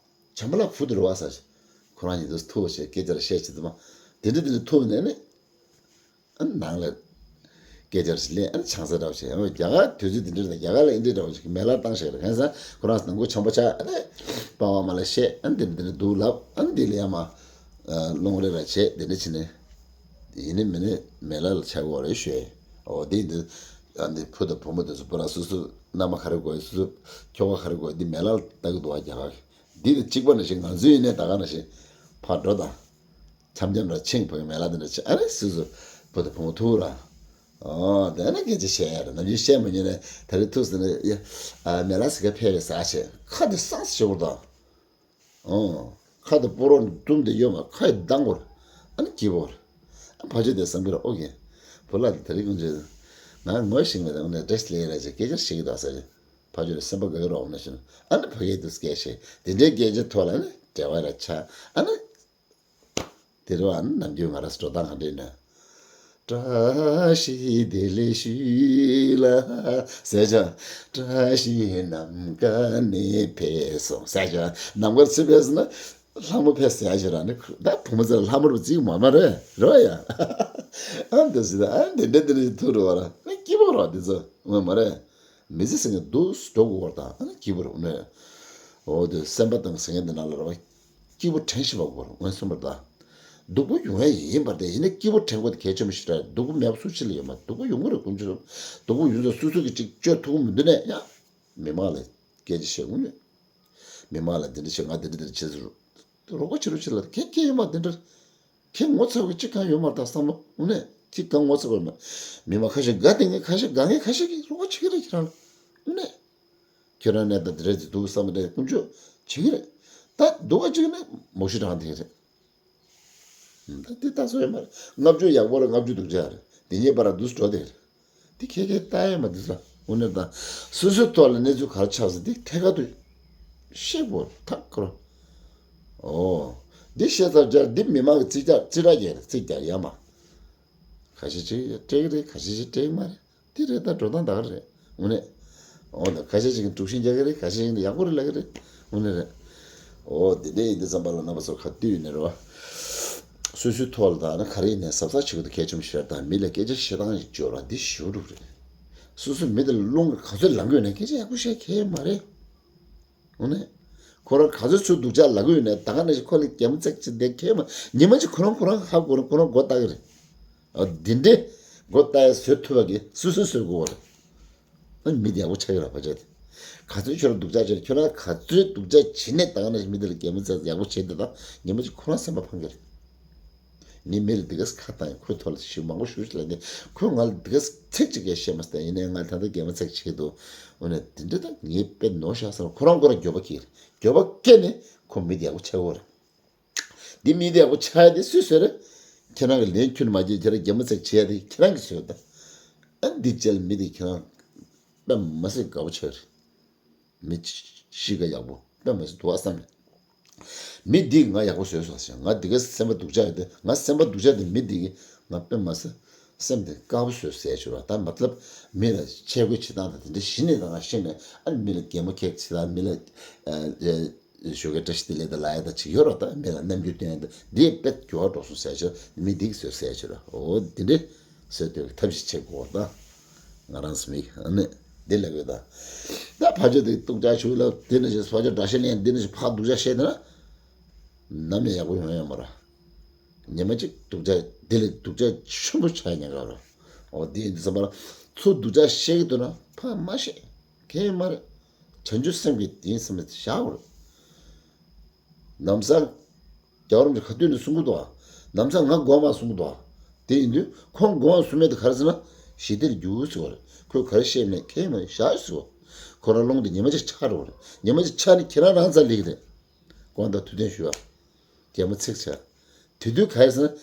བྱམས་པ་ལགས་བུ་དེ་རེད་བ་ཟེར། ཁོ་རང་ཉིད་དུ་ཐུག་བྱས་སྐད་ཆ་ར་བཤད་བྱེད་དུ་མ། དེ་འདྲ་དེ་འདྲ་ཐུག་ནས་ནི། ཨ་ནང་ལ། སྐད་ཆ་ར་ཞིག་ལས་ཨ་ཆང་ས་འདྲ་བ་བྱས་ཡང་རྒྱ་གར་དུས་ཚོད་དེ་འདྲ་ན་རྒྱ་གར་ལ་ཨིན་འདྲ་འདྲ་བ་ཞིག་མེ་ལ་བཏང་བཞག་རེད། གང་ཟེར་ཁོ་རང་ནང་ཁུལ་ཆང་པ་ཆགས་ཨ་ནི། པ་བ་མ་ལ་བཤད་ཨ་ནི་དེ་འདྲ་དེ་འདྲ་འདུག་ལབ་ཨ་ནི་དེ་ལ་ཡ་མ། ལོང་རེ་ར་བྱས་དེ་འདྲ་བྱས་ནས། ཡིན་ནི་མིན་ནི་མེ་ལ་ལ་ཆགས་དགོས་རེད་ཞུས། འོ་དེ་འདི། ཨ་ནི་བུ་དང་བུ་མོ་དེ་ཚོ་བུ་ར་སོ་སོ་མནའ་མ་ག་རེ་དགོས་སོ་སོ་ཁྱོ་ག་ག་རེ་དགོས་འདི་མེ་ལ་ལ་ལྟ་གི་འདུག་བ་རྒྱ་གར་གི། འདི་དང་གཅིག་པ་ནང་བཞིན་ང་ཚོའི་ཡིན་ནའི་ད་ག་ནང་བཞིན་ཕར་འགྲོ་དང་། འཆམ་འཆམ་ར་ཆིང་ཕོ་གི་མེ་ལ་དེ་འདྲ་ཆེ་ཨ་ནི་སུ་སུ་བུ་དང་བུ་མོ་ཐུག་ར། ཨོ་དེ་ནི་སྐད་ཆ་བཤད་ཡ་ར་ནམ་རྒྱུན་བཤད་མ་མྱོང་ནས་ད་རེས་ཐུག་ཟེར་ནས་ཡ། ཨ་མེ་ལ་ཟི་ག་ཕེ་རེ་ཟ་བྱས་ཁ་དེ་སངས་སེ་བྱེད་དགོས་དང་། ཨོ། ཁ་དེ་སྤོ་རོགས་ནས་བཏུམ་དེ་ཡོད་མ་ཁ་ཡི་གདང་བོར། ཨ་ནི་སྐྱིད་པོར། ཨ་ཕ་ཆོས་དེ་བསམ་གི་ར་ཨོ་ཀེ། བུ་ལགས་དེ་ད་རེས་ཀུན་ཆོས། ང་ངོ་ཤེས་མེད་དང་ཨོ་ནས་བཀྲ་ཤིས་ལེགས་ར་ཅེས་སྐད་ཆ་བཤད་གི་འདུག་ཟེར་རེད། ཕ་ཆོས་རེ་སེམས་པ་དགའ་གི་ར་ཨོ་ནས་ཤེས་ན་ཨ་ནི་ཕ་གིའི་དུས་སྐད་བཤད་དེ་འདྲའི་སྐད་ཆ་ཐོག་ལ་ཨ་ནི་འབྲེལ་བ་ར་ཆགས་ཨ་ནི། དེ་རུ་ཨ་ནི་ནམ་རྒྱུན་ང་ར་སྤྲོ་སྟངས་ག་འདྲ་ཡིན་ན། བཀྲ་ཤིས་བདེ་ལེགས་ཞུ་ལ་ཟེར་ཅང་བཀྲ་ཤིས་ནམ་མཁའ་ནས་ཕེབས་སོང་ཟེར་ཅང་ནམ་མཁར་ཚུར་ཕེབས་སོང་ན་ལྷ་མོ་ཕེབས་ཟེར་ཡ་ཞིག་ར་ནི་ད་བུ་མོ་ཚོ་ལ་ལྷ་མོ་རུ་བརྩི་གི་མ་མ་རེད་རོ་ཡ། ཨ་འདི་ཟེར་ད་ཨ་འདི་འདྲ་འདི་འདྲ་ཞིག་ཐུག་རུ་བ་ར་ནི་སྐྱིད་པོ་ར་འདི་ཚོ་ངོ་མ་རེད། མི་ཚེ་ཟེར་མཁན་སྡུག་སྒྲོ་དགོས་པར་དང་ཨ་ནི་སྐྱིད་པོ་རུ་ནས། འོ་དེ་སེམས་པ་དང་ཟེར་མཁན་འདི་ནང་ལ་ར་བ། སྐྱིད་པོ་དྲན་ཤེས་པ་དགོས་པར་མངོན་སུམ་པར་དང་། སྡུག་པོ་ཡོང་ཡ་ཡིན་པར་དེ་ཡིན་ན་སྐྱིད་པོ་དྲན་དགོས་དེ་གལ་ཆེན་པོ་ཞིག་རེད། སྡུག་པོ་མེད་པ་སུ་གཅིག་ལ་ཡོད་མ་སྡུག་པོ་ཡོང་གི་རེད་དཀོན་མཆོག་གསུམ། སྡུག་པོ་ཡོང་ཚོ་སུ་སུ་གི་གཅིག་བཅོས་ཐུབ་ཀྱི་མི་འདུག་ནས་ཡང་། མི་མང་ལ་སྐད་ཆ་བཤད་དགོས་ནས། མི་མང་ལ་འདི་འདྲ་བྱེད་ང་འདི་འདྲ་འདི་འདྲ་བྱེད་ཟེར། རོགས་པ་བྱེད་རོགས་བྱེད་ལ་ཁྱེད་ཁྱེད་ཡོད་མ་འདི་འདྲ། ཁྱེད་ངོ་ཚ་བའི་གཅིག་གང་ཡོད་མ་རེད་ད་བསམ་བློ་དངོས་གནས་གཅིག་གང་ངོ་ཚ་བའི་མ། མི་མང་ཁ་ཤས་དགའ་དེ་ངས་ཁ་ཤས་དགའ་ངས་ཁ་ཤས་ཀྱིས་རོགས་པ་བྱེད་ཀྱི་རེད་ཁྱེད་རང་ལ་དངོས་གནས། ཁྱོད་རང་གནས་སྟངས་དེ་རེད་ཟེར་འདུག་བསམ་པ་དེ་ཀུན་སྤྱོད་བྱེད་ཀྱི་རེད། ད་སྡུག་ག་གཅིག་ནི་མོ་ཤི་རང་དེ་རེད། ད་དེ་ལྟ་སོ་ཡོད་མ་རེད། ལྔ་བཅུ་ཡག་པོ་རེད། ལྔ་བཅུ་སྡུག་ཅག་རེད། དེ་ཉེས་པ་ར་འདུག་འགྲོ་དེ་རེད། དེ་ཁྱེད་ཀྱིས་ལྟ་ཡས་མ་དེ་ཚོ་དངོས་གནས་དང་སོ་སོའི་ཐོག་ལ་གནས་ཚུལ་ག་རེ་ཆགས་ཟེར་དེ་ཐད་ཀར་དུ་ཤེས་དགོས་ཐག་ཁོ་ར། ཨོ། འདི་བཤད་ཚར་རྗེས་འདི་མི་མང་གི་རྩིས་རྒྱག་རྩིས་ར་རྒྱག་རེད་རྩིས་རྒྱག་ཡ་མ། ཁ་ཤས་ཅིག་སྤྲད་ཀྱི་རེད། ཁ་ཤས་ཅིག་སྤྲད་ཀྱི་མ་རེད། དེ་རེད། ད་འགྲོ་སྟངས་ད་ག་རེད། དངོས་གནས། འོ་ད་ཁ་ཤས་ཅིག་གིས་དཀྲུག་ཤིང་རྒྱག་གི་རེད། ཁ་ཤས་ཅིག་གིས་ཡག་པོ་རེད་ལབ་ཀྱི་རེད། དངོས་གནས་རེད། འོ་དེ་འདྲ་ཡིན་དུས་ཙམ་པ་ལ་རྣམ་པ་ཚོ་ག་དུས་ཡིན་ནའི་རེད་བ། སོ་སོའི་ཐོག་ལ་ད་ནི་ག་རེ་ཡིན་ནའི་གཟབ་གཟབ་བྱེད་དགོས་དེ་གལ་ཆེན་པོ་ཞིག་རེད། ད་མི་ལ་སྐད་ཆ་བཤད་སྟངས་ཡིན་བརྗོད་ར་འདི་ཞེ་པོ་འགྲོ་གི་རེད། སོ་སོ་མི་དེ་ལ་རླུང་ག་ཚོད་ལངས་ཀྱི་ཡོད་ནའི་སྐད་ཆ་ཡག་པོ་བཤད་མཁན་མ་རེད། དངོས་གནས། ཁོ་རང་ག་ཚོད་ཚུར་སྡུག་ཅག་ལབ་ཀྱི་ཡོད་ནའི་ད་ག་ནང་བཞིན་ཁོ་ལ་གད་མོ་བརྩེགས་ཅིག་བསྡད་མཁན་མ། ཉི་མ་གཅིག་ཁོ་རང་ཁོ་རང་ཧ་གོ་རེད། ཁོ་རང་མགོ་བཏགས་ཀྱི་རེད། ཨ་འདི་འདྲའི་མགོ་བཏགས་ཡ་བཟོ་ཐུབ་པ་གི་སོ་སོས་བཟོ་དགོས་པ་རེད། ཨ་མི་དེ་ཡག་པོ་ཆགས་ཀྱི་རེད་བ་ཆ་དེ། ག་ཚོད་ཁྱོད་རང་སྡུག་ཅག་བྱས་ཁྱོད་རང་ག་ཚོད་སྡུག་ཅག་བྱས་ནས་ད་ག་ནང་བཞིན་མི་དེ་ལ་གད་མོ་བརྩེགས་ཡག་པོ་བྱས་འདུག་ད་ཉི་མ་གཅིག་ཁོ་རང་སེམས་པ་ཕངས་ཀྱི་རེད། ངས་མི་ལ་འདི་གས་ཁ་བཏང་ཡིན། ཁོའི་ཐོག་ལ་ཞུ་མང་པོ་ཞུ་ཞུ་ལ་ནི་ཁོས་ང་ལ་འདི་གས་ཚིག་གཅིག་ཀྱང་བཤད་མ་སོང་། ཡིན་ནའི་ང་ད་ལྟ་གད་མོ་བརྩེགས་བྱེད་འདུག་འོ་ན་འདི་འདྲ་ད་ངས་དཔེ་ནོར་བཞག་བསམ། ཁོ་རང་ཁོ་རང་འགྱོད་པ་སྐྱེས། འགྱོད་པ་སྐྱེས་ནས་ཁོ་མི་དེ་ཡག་པོ་ཆགས་ཀྱི་ཡོད་རེད། འདི་མི་དེ་ཡག་པོ་ཆགས་ཡ་དེ་སུས་བཟོས་རེད། ཁྱེད་རང་གི་ལན་ཁྱོན་མ་བརྗེད་ཁྱེད་རང་གད་མོ་བརྩེགས་བྱེད་ཡ་དེ་ཁྱེད་རང་གིས་བཟོས་ད། ཨ་འདི་བྱས་ལ་མི་དེ་ཁྱེད་རང་དཔེ་མ་སྲིད་དགའ་པོ་བྱས་རེད། མི་གཤིས་ཀ་ཡག་པོ་དཔེ་མ་སྲིད་འདུག་ཨ་བསམ་ནས། མི་འདིས་ང་ཡག་པོ་བཟོས་སོང་ཟེར། ང་འདི་ག་སེམས་པ་སྡུག་ཅག་ཡོད་དེ། ང་སེམས་པ་སྡུག་ཅག་དེ་མི་འདི་གིས་ང་དཔེ་མ་སྲིད་སེམས་དེ་དཀར་པོ་བཟོས་ཟེར་ཞུ་བ། ད་མ་ལབ་མི་ལ་ཆས་གོས་བྱེད་སྟངས་དང་དེ་འདྲ་གཞི་ནས་ད་ང་ཤེས་ནས། ཨ་ནི་མི་ལ་གད་མོ་ཁེག་བྱེད་ད། མི་ལ་ཨ་ཨ་ཞོགས་ཀའི་བཀྲ་ཤིས་བདེ་ལེགས་དང་ལབ་ཡ་ད་ཅིག་ཡོད་རོགས། ད་མི་ལ་རྣམ་འགྱུར་སྟོན་ཡ་ད་འདི་དཔེ་འགྱུར་བ་འགྲོ་སོང་ཟེར་ཞུ། མི་འདི་གིས་བཟོས་ཟེར་ཞུ་ར། འོ་འདི་འདྲ་བཟོས་དུས་ཐབས་ཤེས་བྱེད་དགོས་ད། ང་རང་ཚོ་མི་ཨ་ནི་འདི་ལབ་ཡོད་ད། ད་ཕ་ཆོས་དེ་སྡུག་ཅག་ཞུ་ལབ། དེ་ནས་ཕ་ཆོས་དགྲ་ཤ་ལེན། འདི་ནས་ཕ་སྡུག་ཅག་བཤད་ན་ནམ་ཡང་ཡག་པོ་ཡོང་ཡ་མ་རེད། ཉི་མ་གཅིག་སྡུག་ཅག་འདི་ལས་སྡུག་ཅག་ཆེན་པོ་ཆགས་ཉེན་ཁ་རེད། འོ་འདི་ཡིན་དུས་ཙམ་པ་ལ་ཚུར་སྡུག་ཅག་བཤད་ཀྱི་འདུག་ན་ཕ་མ་བཤད་མཁན་མ་རེད། བྱང་ཆུབ་སེམས་ཀྱིས་དེ་ཡིན་བསམ་ནས་བཞག་དགོས་རེད། ནམ་སང་རྒྱལ་བ་རིན་པོ་ཆེ་ག་དུས་ནས་གསུང་གི་འདུག་ཨ། ནམ་སང་ང་དགོངས་མ་གསུང་གི་འདུག་ཨ། དེ་ཡིན་དུས་ཁོང་དགོངས་གསུང་མེད་དེ་ག་རེ་ཟེར་ན། ཞི་བདེར་འགྱུར་ཟེར་བ་རེད། ཁོས་ག་རེ་བཤད་མེད་མཁན་མ་བཞག་ཟེར་བ། ཁོ་རང་ལུང་དེ་ཉི་མ་གཅིག་ཆག་འགྲོ་བ་རེད། ཉི་མ་གཅིག་ཆག་ནས་ཁྱེད་རང་རང་རྩ་ལེགས་རེད། དགོངས་དག་ཐུགས་བདེན་ཞུ་ཨ། གད་མོ་ཚིག་བྱ། དེ་དུས་ག་རེ་ཟེར་ན།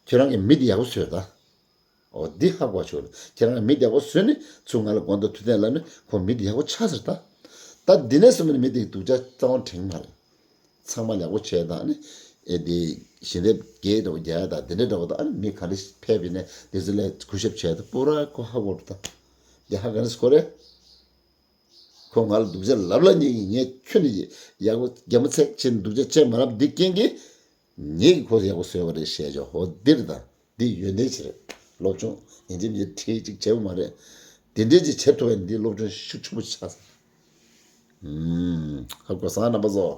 ཁྱེད་རང་གིས་མི་དེ་ཡག་པོ་བཟོས་ད། འོ་འདི་ཧ་གོ་ཆོག་རེད། ཁྱེད་རང་མི་བདེ་པོ་བཟོས་ནས་ཚུར་ང་ལ་དགོངས་དག་ཐུགས་བདེན་ལབ་ནས་ཁོ་མི་བདེ་པོ་ཆགས་ཟེར་ད། ད་འདི་ནས་བཟུང་ནས་མི་དེ་སྡུག་ཅག་རྩ་བ་འགྲིག་མ་རེད། ཚང་མ་ཡག་པོ་བྱས་དང་ནི། ཨེ་འདི་ཞི་བདེ་རྒྱས་འགྲོ་རྒྱ་དང་འདི་འདྲ་འདྲ་བོ་དང་། ཨ་ནི་མི་ག་རེ་ཕེབས་པ་ཡིན་ནའི་དེ་ཚོ་ལ་གུས་ཞབས་བྱས་ད་པུ་ར་ཁོ་ཧ་གོ་འགྲོ་ད། འདི་ཧ་ག་ནས་གོ་རེད། ཁོ་ང་ལ་སྡུག་ཅག་ལབ་ལ་ཉེ་གི། ངས་ཁྱོད་ནི་ཡག་པོ་རྒྱ་མོ་ཚེག་ཆེ་ནས་སྡུག་ཅག་བྱས་མ་ལབ་འདི་རྐྱེན་གྱིས། ངེད་ཀྱིས་ཁོ་ཡག་པོ་བཟོས་པ་རེད་ཞེས་བྱ། འོ་འདིར་དང་འདི་ཡོན་ཏན་ཆེ་རེད། སློབ་སྦྱོང་ཡིན་གཅིག་མིན་གཅིག་ཁྲིད་ཅིག་བྱས་པ་མ་རེད། འདི་འདྲས་ཅིག་བྱེད་ཐུབ་པ་ཡིན་འདི་སློབ་སྦྱོང་ཤུགས་ཆེན་པོ་ཆགས་སོང་། ཧུམ། ཧ་གོ་སོང་རྣམ་པ་ཚོ།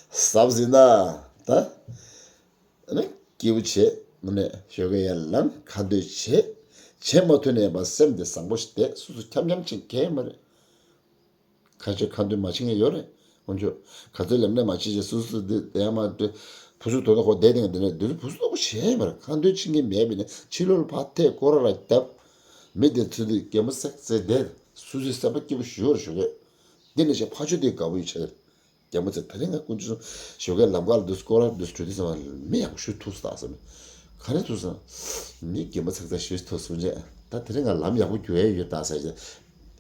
ཟབ་ཟིན་ན་ད། ཨ་ནི་སྐྱིད་པོ་བྱེད། ཨ་ནི་ཞོགས་ཀས་ཡར་ལངས། ཁ་འདོན་བྱེད། བྱེད་མ་ཐུབ་ན་ཡང་པ་སེམས་དེ་བཟང་པོ་ཞིག་བསྡད། སོ་སོ་འཁྱམ་འཁྱམ་ཕྱིན་གལ་མ་རེད། ཁ་ཆོས་ཁ་འདོན་མ་བྱེད་མཁན་ཡོད་རེད། འོན་ཀྱང་ག་ཚོད་ལབ་ནས་མ་བྱེད་ཅེས་སོ་སོ་འདི་དེ་ཡང་མ་འདྲི། ཕུ་སུ་དོ་དོ་ཁོ་བསྡད་དེ་འདི་ནས་འདི་ཚོ་ཕུ་སུ་དོ་ཁོ་བྱས་མ་རེད། ཁ་འདོན་བྱེད་མཁན་མེད་པས་ནས་ཕྱི་ལོགས་ལ་ཕར་ཐད་སྐོར་ར་ར་བརྒྱབ། མི་དེ་ཚོ་འདི་གད་མོ་སེག་སེག་བསྡད། སོ་སོའི་སེམས་པ་སྐྱིད་པོ་ཞུ་བར་ཞུ་གས། འདི་ནས་བྱས་ཕ་ཆོས་དེ་དགའ་པོ་ཡོད་ཆགས། རྒྱ་མོ་ཚེ་ད་རིང་ང་དཀོན་མཆོག་གསུམ་ཞོགས་ཀས་ལམ་ཁ་ལ་འདུག་སྐོར་ར་འདུག་བྲོས་དུས་ཙམ་པ་མི་ཡག་པོ་ཞིག་ཐུག་སོང་ད་བསམ། ག་རེ་ཐུག་སོང་། མི་རྒན་པོ་ཚེག་ཚེག་ཞིག་ཐུག་སོང་རྗེས། ད་དེ་རིང་ང་ལམ་ཡག་པོ་རྒྱུག་ཡས་ཡོད་ད་ཟེར་རྗེས།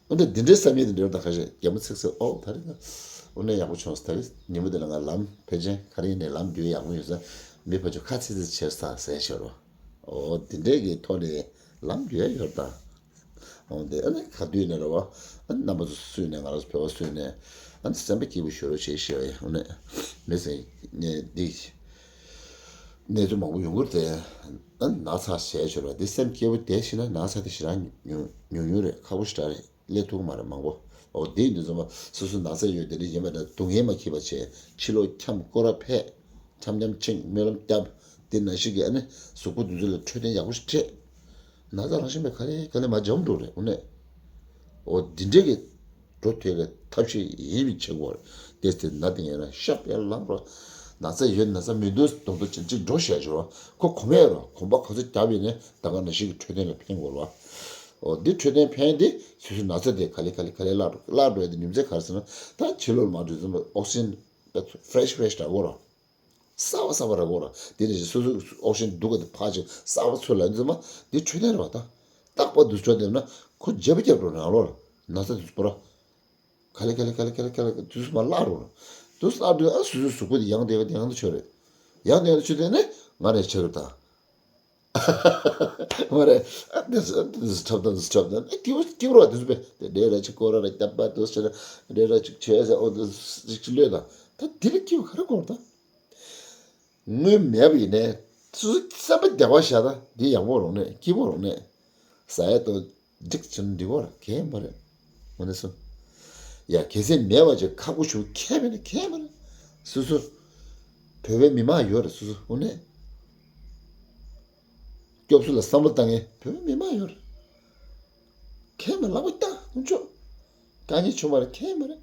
འོ་ན་འདི་འདྲའི་བསམ་ཡས་དེ་འདྲ་ད་ཁ་ཤས་རྒན་པོ་ཚེག་ཚེག་ཨོ་ད་རིང་ང་དངོས་གནས་ཡག་པོ་བྱུང་སོང་། ད་རིང་ཉིན་མོ་འདི་ལ་ང་ལམ་ཕལ་ཆེར་ག་རེ་ཡིན་ནའི་ལམ་རྒྱུག་ཡག་པོ་ཡོད་ས། མི་ཕར་ཚུར་ཁ་ཚིག་ཚིག་བྱས་སོང་ད་ཟེར་ཤོར་བ། ཨོ་དེ་འདྲའི་གི་ཐོག་ནས་ལམ་རྒྱུག་ཡས་ཡོད་ད། འོང་དེ་ཨ་ནི་ག་དུས་ནས་རེད་བ། ཨ་ནི་རྣམ་པ་ཚོ་བསུས་ནས་ང་རང་ཚོ་བོད་པ་བསུས་ནས། ཨ་ནི་སེམས་པ་སྐྱིད་པོ་ཞུ་རོགས་བྱེད་ཞེས་པ་ཡིན། འོ་ནས་མི་ཚེ་ནས་འདི་གནས་ཚུལ་མང་པོ་ཡོང་གི་རེད་དེ། ཨ་ནི་ན་ཚ་བྱས་ཞོར་བ་འདི་སེམས་སྐྱིད་པོ་བསྡད་ཤེས་ན་ན་ཚ་དེ་ཞེ་དྲག་ཉུང་ཉུང་ཉུང་རེད། ཁག་པོ་ཞེ་དྲག་རེད། སླེབས་ཐུབ་ཀྱི་མ་རེད་མང་པོ། འོ་དེ་ཡིན་དུས་ཙམ་པ་སོ་སོ་ན་ཚ་ཡོད་དེ་འདྲ་ཡིན་པ་འདྲ་སྡུག་བསྔལ་མ་འཁྱེར་བ་བྱས། ཕྱི་ལོགས་འཁྱམ་སྐོར་ར་ཕེབས། འཁྱམ་འཁྱམ་ཕྱིན་སྨོན་ལམ་བརྒྱབ། དེ་ནང་བཞིན་གྱི་ཨ་ནི་གཟུགས་པོ་འདི་ཚོ་ལ་འཕྲོད་བསྟེན་ཡག་པོ་ཞིག་སྤྲད། ན་ཚ་རང་བཞིན་པས་ག་ལེ་ག་ལེ་མར་འཇོམས་འགྲོ་རེད། འོ་ནས། འོ་འདི་འདྲས་ཀྱི་འགྲོ་ཐུབ་ཀྱི་ཐབས་ཤེས་ཡིན་པའི་ཆེད་དགོས་རེད། དེ་ཚེ་ན་དེ་ཡིན་ན་ཤབ་ཡར་ལངས་རོགས། ན་ཚ་ཡོད་ན་ཚ་མི་འདུག་དོན་དུ་ཅིག་ཅིག་འགྲོ་བཤད་ཞོར་བ་ཁོ་གོམས་ཡས་རོགས། གོམ་པ་ག་ཚོད་བརྒྱབ་ཡིན་ནའི་ད་ག་ནང་བཞིན་གྱི་འཕྲོད་བསྟེན་ལ་ཕན་དགོས་རེད་བ། འོ་འདི་འཕྲོད་བསྟེན་ཕན་དེ་སོ་སོའི་ན་ཚ་དེ་ག་ལེ་ག་ལེ་ག་ལེ་བརླག་འགྲོ་བརླག་འགྲོ་ཡས་དེ་རྒྱུ་མཚན་ག་རེ་ཟེར་ན། ད་ཕྱི་ལོགས་ལ་མར་འགྲོ་དུས་ཙམ་པ་ཨོག་སི་ཇན་ཕེ་རེ་ཤི་ཕེ་རེ་ཤི་འདྲ་བོ་ར། གསར་པ་གསར་པ་རག་གོ་ར། དེ་ནས་སོ་སོའི་ཨོག་སི་ཇན་སྡུག་ག་དེ་ཕར་ཅིག་གསར་པ་ཚུར་ལ་འཛིན་མ་འདི་འཕྲོད་བསྟེན་རེད་བ་ད། རྟག་པར་འདུག་ཆོག་བསྡད་ན་ཁོ་བརྗེ་པོ་རྒྱབ་འགྲོ་རང་ལོ་ལ་ན་ཚ་དེ་ཚོ་པོ་ར། ག་ལེ་ག་ལེ་ག་ལེ་ག་ལེ་ག་ལེ་དུས་སུ་མ་བརླག་འགྲོ་ར། དུས་སུ་བརླག་འགྲོ་ཨ་སོ་སོའི་གཟུགས་པོ་དེ་ཡང་དེ་བ་དེ་ཡང་དུ་ཆོད་རེད། ཡང་དེ་ཡང་དུ་ཆོད་དེ་ནས་ང་རེ་ཆེ་རུ་དང་། ང་རེ་ཨ་དེ་སུ་ཨ་དེ་སུ་འཁྲབ་དང་དེ་སུ་འཁྲབ་དང་ཨ་སྐྱིད་པོ་སྐྱིད་པོ་ར་དེ་སུ་པས་དེ་འདྲའི་ར་ཅིག་སྐོར་ར་ར་རྒྱབ་པ་དུས་སུ་ཆེ་ན་འདྲའི་ར་ཅིག་ཆོད་ཟེར་ཨོ་དེ་ཅིག་ཅིག་ལོས་དང་ད་དེ་ལ་སྐྱིད་པོ་ག་རེ་དགོས་ར་ད། དངུལ་མེད་པ་ཡིན་ནའི་སོ་སོ་བསམ་པ་བདེ་བ་བཞག་ད་འདི་ཡག་པོ་རོགས་ནས་སྐྱིད་པོ་རོགས་ནས་ཟ་ཡ་ཏོ་འགྲིག་ཆུ་འགྲིག་པོ་ར་གས་མ་རེད། འོ་ནས་སོ་ཡ་གལ་སྲིད་མེད་པ་ཅིག་ཁག་པོ་ཞུ་གས་མེད་ན་གས་མ་རེད། སོ་སོ་བོད་པའི་མི་མང་ཡོད་རེད། སོ་སོ་འོ་ནས་སྐྱོབ་གསོ་ལ་བསམ་བློ་བཏང་ངས་བོད་པའི་མི་མང་ཡོད་རེད། གས་མ་ལག་པ་བཏང་ཁོང་ཚོ་དཀའ་ངལ་བྱུང་བ་རེད་གས་མ་རེད།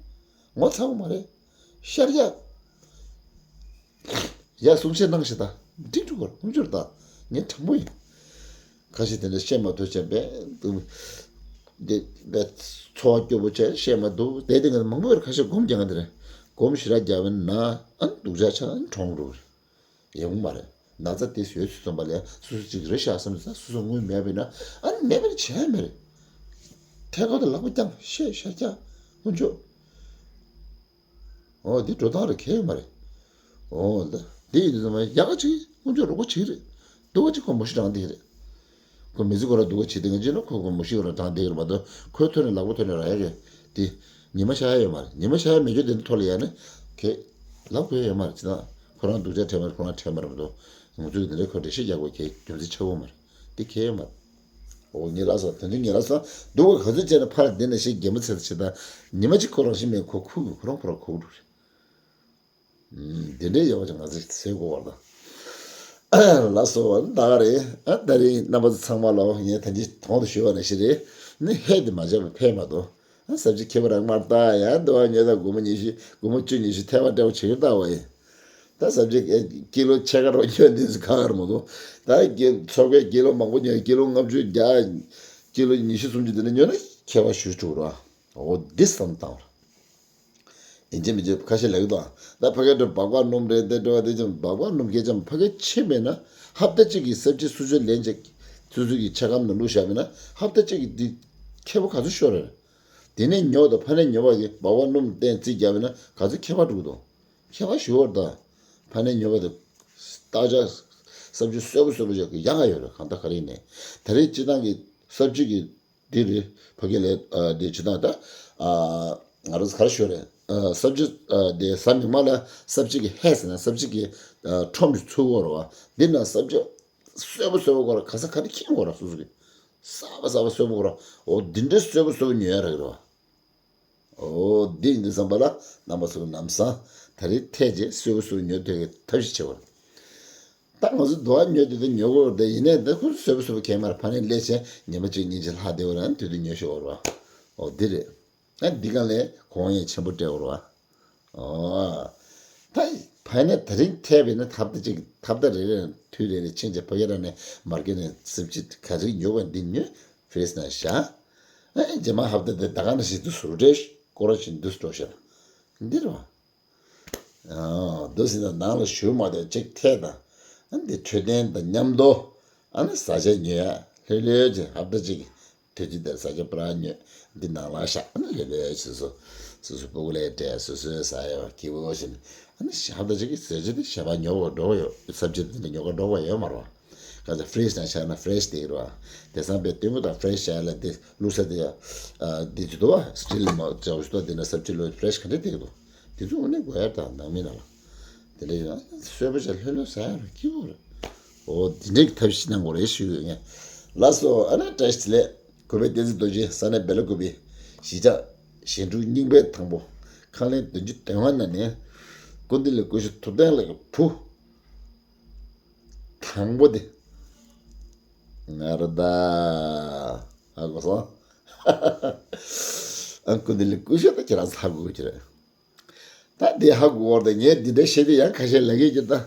ངོ་ཚ་བོ་མ་རེད། ཤར་ཡ། ཡ་གསུང་བཤད་གནང་ཞེས་ད་འགྲིག་འགྲིག་གོ་ཧུམ་ཅུར་ད་ངས་དྲང་པོ་ཡིན། ཁ་ཤས་དེ་འདྲ་བཤད་མ་ཐུབ་ཅེས་པས་འདུག་འདི་བས་འཚོ་བ་སྐྱོ་པོ་བྱས་བཤད་མ་འདུག་དེ་དེ་ངས་མང་པོ་ཡོད་ཁ་ཤས་སྒོམ་རྒྱག་ག་འདི་རེད། སྒོམ་ཞེ་དྲག་རྒྱག་པས་ན་ཨ་ནི་སྡུག་ཅག་ཆགས་ཨ་ནི་གྲོངས་འགྲོ་གི་རེད། ཡོང་གི་མ་རེད། ན་ཚ་དེ་བཟོས་ཚུལ་ཙམ་པ་ལས་སོ་སོ་གཅིག་རེད་ཤག་བསམ་ཚེ་སོ་སོ་དངུལ་མེད་པས་ན་ཨ་ནི་མེད་པས་ན་བྱས་མེད་རེད། ཐད་ཀར་དུ་ལག་པ་བརྐྱངས་བཤད་ཤ་རྒྱག་དཀོན་མཆོག་ཨོ་འདི་འགྲོ་སྟངས་རེ་གལ་ཡོད་མ་རེད། ཨོ་ད་འདི་ཡིན་དུས་ཙམ་པ་ཡག་ག་ཅིག་དཀོན་མཆོག་རོགས་པ་བྱེད་རེད། སྡུག་ག་ཅིག་ཁོ་མོ་ཤི་དྲང་བསྡད་རེད། ཁོ་མི་ཚེ་ཁོ་ར་སྡུག་ག་བྱེད་དེ་ང་ཅི་ན་ཁོ་ཁོ་མོ་ཤི་ཁོ་ར་དྲང་བསྡད་རེད་མ་གཏོགས་ཁོའི་ཐོག་ནས་ལག་པ་ཐོག་ནས་རག་ཡ་གི་དེ་ཉི་མ་ཤར་ཡ་ཡོད་མ་རེད། ཉི་མ་ཤར་ཡ་མེད་རྒྱུ་དེ་འདྲ་ཐོག་ལ་ཡ་ནི་གལ་ལབ་དགོས་ཡ་ཡོད་མ་རེད། ཅི་ད་ཁོ་རང་སྡུག་ཅག་འཕྲད་མ་རེད། ཁོ་རང་འཕྲད་མ་རེད་མ་གཏོགས་ང་ཚོས་དེ་འདྲའི་ཁོ་འགྲེལ་བཤད་རྒྱག་དགོས་གལ་རྒྱུ་མཚན་ཆགས་ཡོད་མ་རེད། དེ་གལ་ཡོད་མ་རེད། ཨོ་ཉེ་ལགས་སོ། དོན་དུ་ཉེ་ལགས་སོ། སྡུག་ག་ག་ཚོད་བྱས་ན་ཕར་འདི་ནས་ཤེས་རྒན་མོ་ཚེ་ཚེ་ད་ཉི་མ་གཅིག་ཁོ་རང་ཤི་མེད་ཁོ་ཁུག་གི་ཁོ་རང་ཁོ་རང་ཁུག་འགྲོ་རེད། ཨུམ། འདི་འདྲའི་ཡོད་པ་ཅིག་ང་ཚོས་ཟེར་དགོས་པ་ལ། ལགས་སོ་ད་ག་རེད། ཨ་ད་རིང་རྣམ་པ་ཚོ་ཚང་མ་ལ་ངས་ད་ཅི་གོང་དུ་ཞུས་པ་ནང་བཞིན་རེད། ནི་ཧད་དེ་མ་བྱས་པ་ཕན་མ་ཐོགས། ཨ་ས་བཅད་ཁྱད་པར་རང་མར་ལྟ་ཡང་འདི་བ་ཉོས་དང་སྒོར་མོ་ཉི་ཤུ་སྒོར་མོ་བཅུ་ཉི་ཤུ་ཐལ་བ་སྤྲད་པ་བྱེད་ཀྱི་ལྟ་བ་ཡིན། ད་ས་བཅད་ཀི་ལོ་ཕྱེད་ཀ་རོ་ཉོས་འདི་ཚོ་ག་གར་མ་གཏོགས་ད་ཀི་ཚོགས་པས་ཀི་ལོ་མང་པོ་ཉོས་ཀི་ལོ་ལྔ་བཅུ་བརྒྱ་ཀི་ལོ་ཉི་ཤུ་སུམ་ཅུ་འདི་འདྲ་ཉོས་ན་ཁྱད་པར་ཞུ་བཅུག་རོགས། འོ་འདི་བསམ་བཏང་རོགས། ཡིན་གཅིག་མིན་གཅིག་ཁ་ཤས་ལབ་ཀྱི་འདུག་ད་ཕ་གིར་འགྲོ་སྦག་སྦག་སྣུམ་རེད་དེ་འགྲོ་བ་དེ་ཅང་སྦག་སྦག་སྣུམ་སྐད་ཅང་ཕ་གིར་ཕྱིན་མེད་ན་ཧབ་ཏ་གཅིག་གི་ས་བཅད་སུ་ཅུ་ལེན་ཅིག་ཚུ་ཚུ་གི་ཆ་སྒམ་ནང་བླུགས་བཞག་མེད་ན་ཧབ་ཏ་གཅིག་གི་འདི་ཁྱད་པར་ག་ཚོད་ཤོར་རེད། དེ་ནས་ཉོ་དང་ཕ་ནས་ཉོ་བ་གི་སྦག་སྦག་སྣུམ་བསྟན་རྩིས་རྒྱག་མེད་ན་ག་ཚོད་ཁྱད་པར་འགྲོ་གི་འདུག་ཁྱད་པར་ཞུ་བར་ད་ཕ་ནས་ཉོ་བ་དང་སྟག་ཅག་ས་བཅད་སོས་པོ་སོས་པོ་ཅག་གི་ཡག་ག་ཡོད་རེད། གང་ལྟར་ག་རེ་ཡིན་ནས་ད་རེས་སྤྱི་བཏང་གི་ས་བཅད་ཀྱི་འདི་རེད། ཕ་གི་ལས་འདི་ཇི་ལྟར་ད་ང་རང་ཚོ་ག་རེ་ཞུ་རེད། ས་བཅད་འདི་ཟ་མི་མང་ལ་ས་བཅད་ཀྱི་ཧད་ཟེར་ན་ས་བཅད་ཀྱི་ཁྲོམ་གྱི་ཚུར་བོར་བ་འདི་ན་ས་བཅད་སོས་པོ་སོས་པོ་གོ་ར་ག་ས་ག་ནས་ཁྱེར་གོ་ར་སོ་སོ་གི་ས་པ་ས་པ་སོས་པོ་གོ་ར་འོ་འདི་འདྲའི་སོས་པོ་སོས་པོ་ཉོ་ཡ་རག་རེད་བ། འོ་འདི་འདི་བསམ་པ་ལ་རྣམ་པ་ཚོ་ལ་ནམ་སང་ད་རེས་ཐད་རྗེས་སོས་པོ་སོས་པོ་ཉོ་ཐུབ་ཀྱི་ཐབས་ཤེས་བྱེད་བར། ད་ང་ཚོ་རྡོ་བ་ཉོས་དུས་དེ་ཉོ་དགོས་རེད་དེ་ཡིན་ནའི་དེ་ཁོ་སོས་པོ་སོས་པོ་གས་མར་ཕ་ནས་སླེབས་བྱས་ཉི་མ་གཅིག་གཉིས་ཀྱི་ལྷག་བདེ་བོ་རང་དུས་དུ་ཉོ་ཤོག་འོར་བ། ཨོ་འདི་རེད། ཨ་འདི་གང་ལས་གོང་ཡས་ཆེན་པོ་སྤྲད་འོར་བ། ཨོ། ད་ཕ་ནས་ད་རིང་ཐད་པས་ན་ཐབ་ད་གཅིག་ཐབ་ད་རེ་རེ་དུས་རེ་རེ་ཕྱིན་ཆད་ཕ་གི་ར་ནས་མར་ཀེ་ནས་སིབ་ཅི་ག་རིགས་ཉོ་བ་འདི་ཉོས་ཕི་རིས་ན་བཞག་ཨ་རྗེས་མ་ཧབ་ད་དེ་ད་ག་ན་ཞིག་ཏུ་སུ་རེ་སྐོར་བཞིན་དུ་སྤྲོ་ཤར་འདི་རེད་བ། འདུག་ཟིན་ན་ནང་ལ་ཞུགས་མ་ཐེབས་གཅིག་ཐད་དང་། འདི་འཕྲོད་བསྟེན་དང་མཉམ་དུ་ཨ་ནི་བཟའ་བཅའ་ཉོ་ཡ་ལྷོད་ལྷོད་ཀྱི་ཧབ་ཏ་གཅིག་དུས་ཚོད་དེར་བཟའ་བཅའ་པུ་ར་ཉོས་འདི་ནང་ལ་བཞག་ཨ་ནི་ལྷོད་ལྷོད་སོ་སོ་སོ་སོ་སྤུ་གུ་ལས་སྤྲད་སོ་སོའི་བཟའ་ཡ་བ་ཁྱི་བོ་བཞིན་ཨ་ནི་ཧབ་ཏ་གཅིག་གི་ཟས་བཅད་དེ་ཞལ་པར་ཉོ་བར་འགྲོ་གི་ཡོད་ས་བཅད་དེ་འདྲ་ཉོ་ག་འགྲོ་གི་ཡོད་མ་རེད་བ། ག་ཚ་ཧྥི་རིཇ་ནང་བཞག་ན་ཧྥི་རེཤ་དེ་རེད་བ། དེང་སང་པའི་སྟོན་གོ་དང་ཧྥི་རེཤ་བྱས་ལ་དེ་བླུགས་ས་དེ་ཡ། དེ་ཚོ་དུ་བ་སི་ཊིལ་མ་བྱའོ་ཞུ་ཏོ་དེ་ན་སབ་ཅི་ལོ་ཧྥི་རེཤ་ག་འདྲ་དེ་གི་འདུག་དེ་ཚོ་འོ་ནས་དགོས་ཡ་དང་ནང་མི་ན་ལ། དེ་འདྲ་ཡོད་ན་སོས་པ་བྱ་ལྷོད་ལྷོད་ཟ་ཡ་རུ་སྐྱིད་པོ་རེད། འོ་དེ་འདྲའི་ཐབས་ཤེས་གནང་དགོས་རེད་ཞུ་ཡོད་ངས། ལགས་སོ་ཨ་ན་བཀྲ་ཤིས་བདེ་ལེགས་གུས་པའི་བསྟན་འཛིན་རྡོ་རྗེ་ས་གནས་སྦེ་ལ་ཀུ་པའི་གཞིས་ཆགས་གཞན་དྲུག་རྙིང་པའི་དང་པོ་ཁང་ལན་བདུན་ཅུ་དོན་ལྔ་ན་ནས་ཀུན་བདེ་ལ་ཀུ་ཤུ་ཐུབ་བསྟན་ལ་གི་བུ། དང་པོ་དེ། ང་ར་ད། ཧ་གོ་སོང་། ཨ་ཀུན་བདེ་ལ་ཀུ་ཤུ་ད་ཁྱེད་རང་ཧ་གོ་གི་རེད། ད་འདི་ཧ་གོ་བར་ད་ངས་འདི་འདྲ་བཤད་དུས་ཡང་ཁ་ཤས་ལབ་ཀྱི་ཀྱི་ད།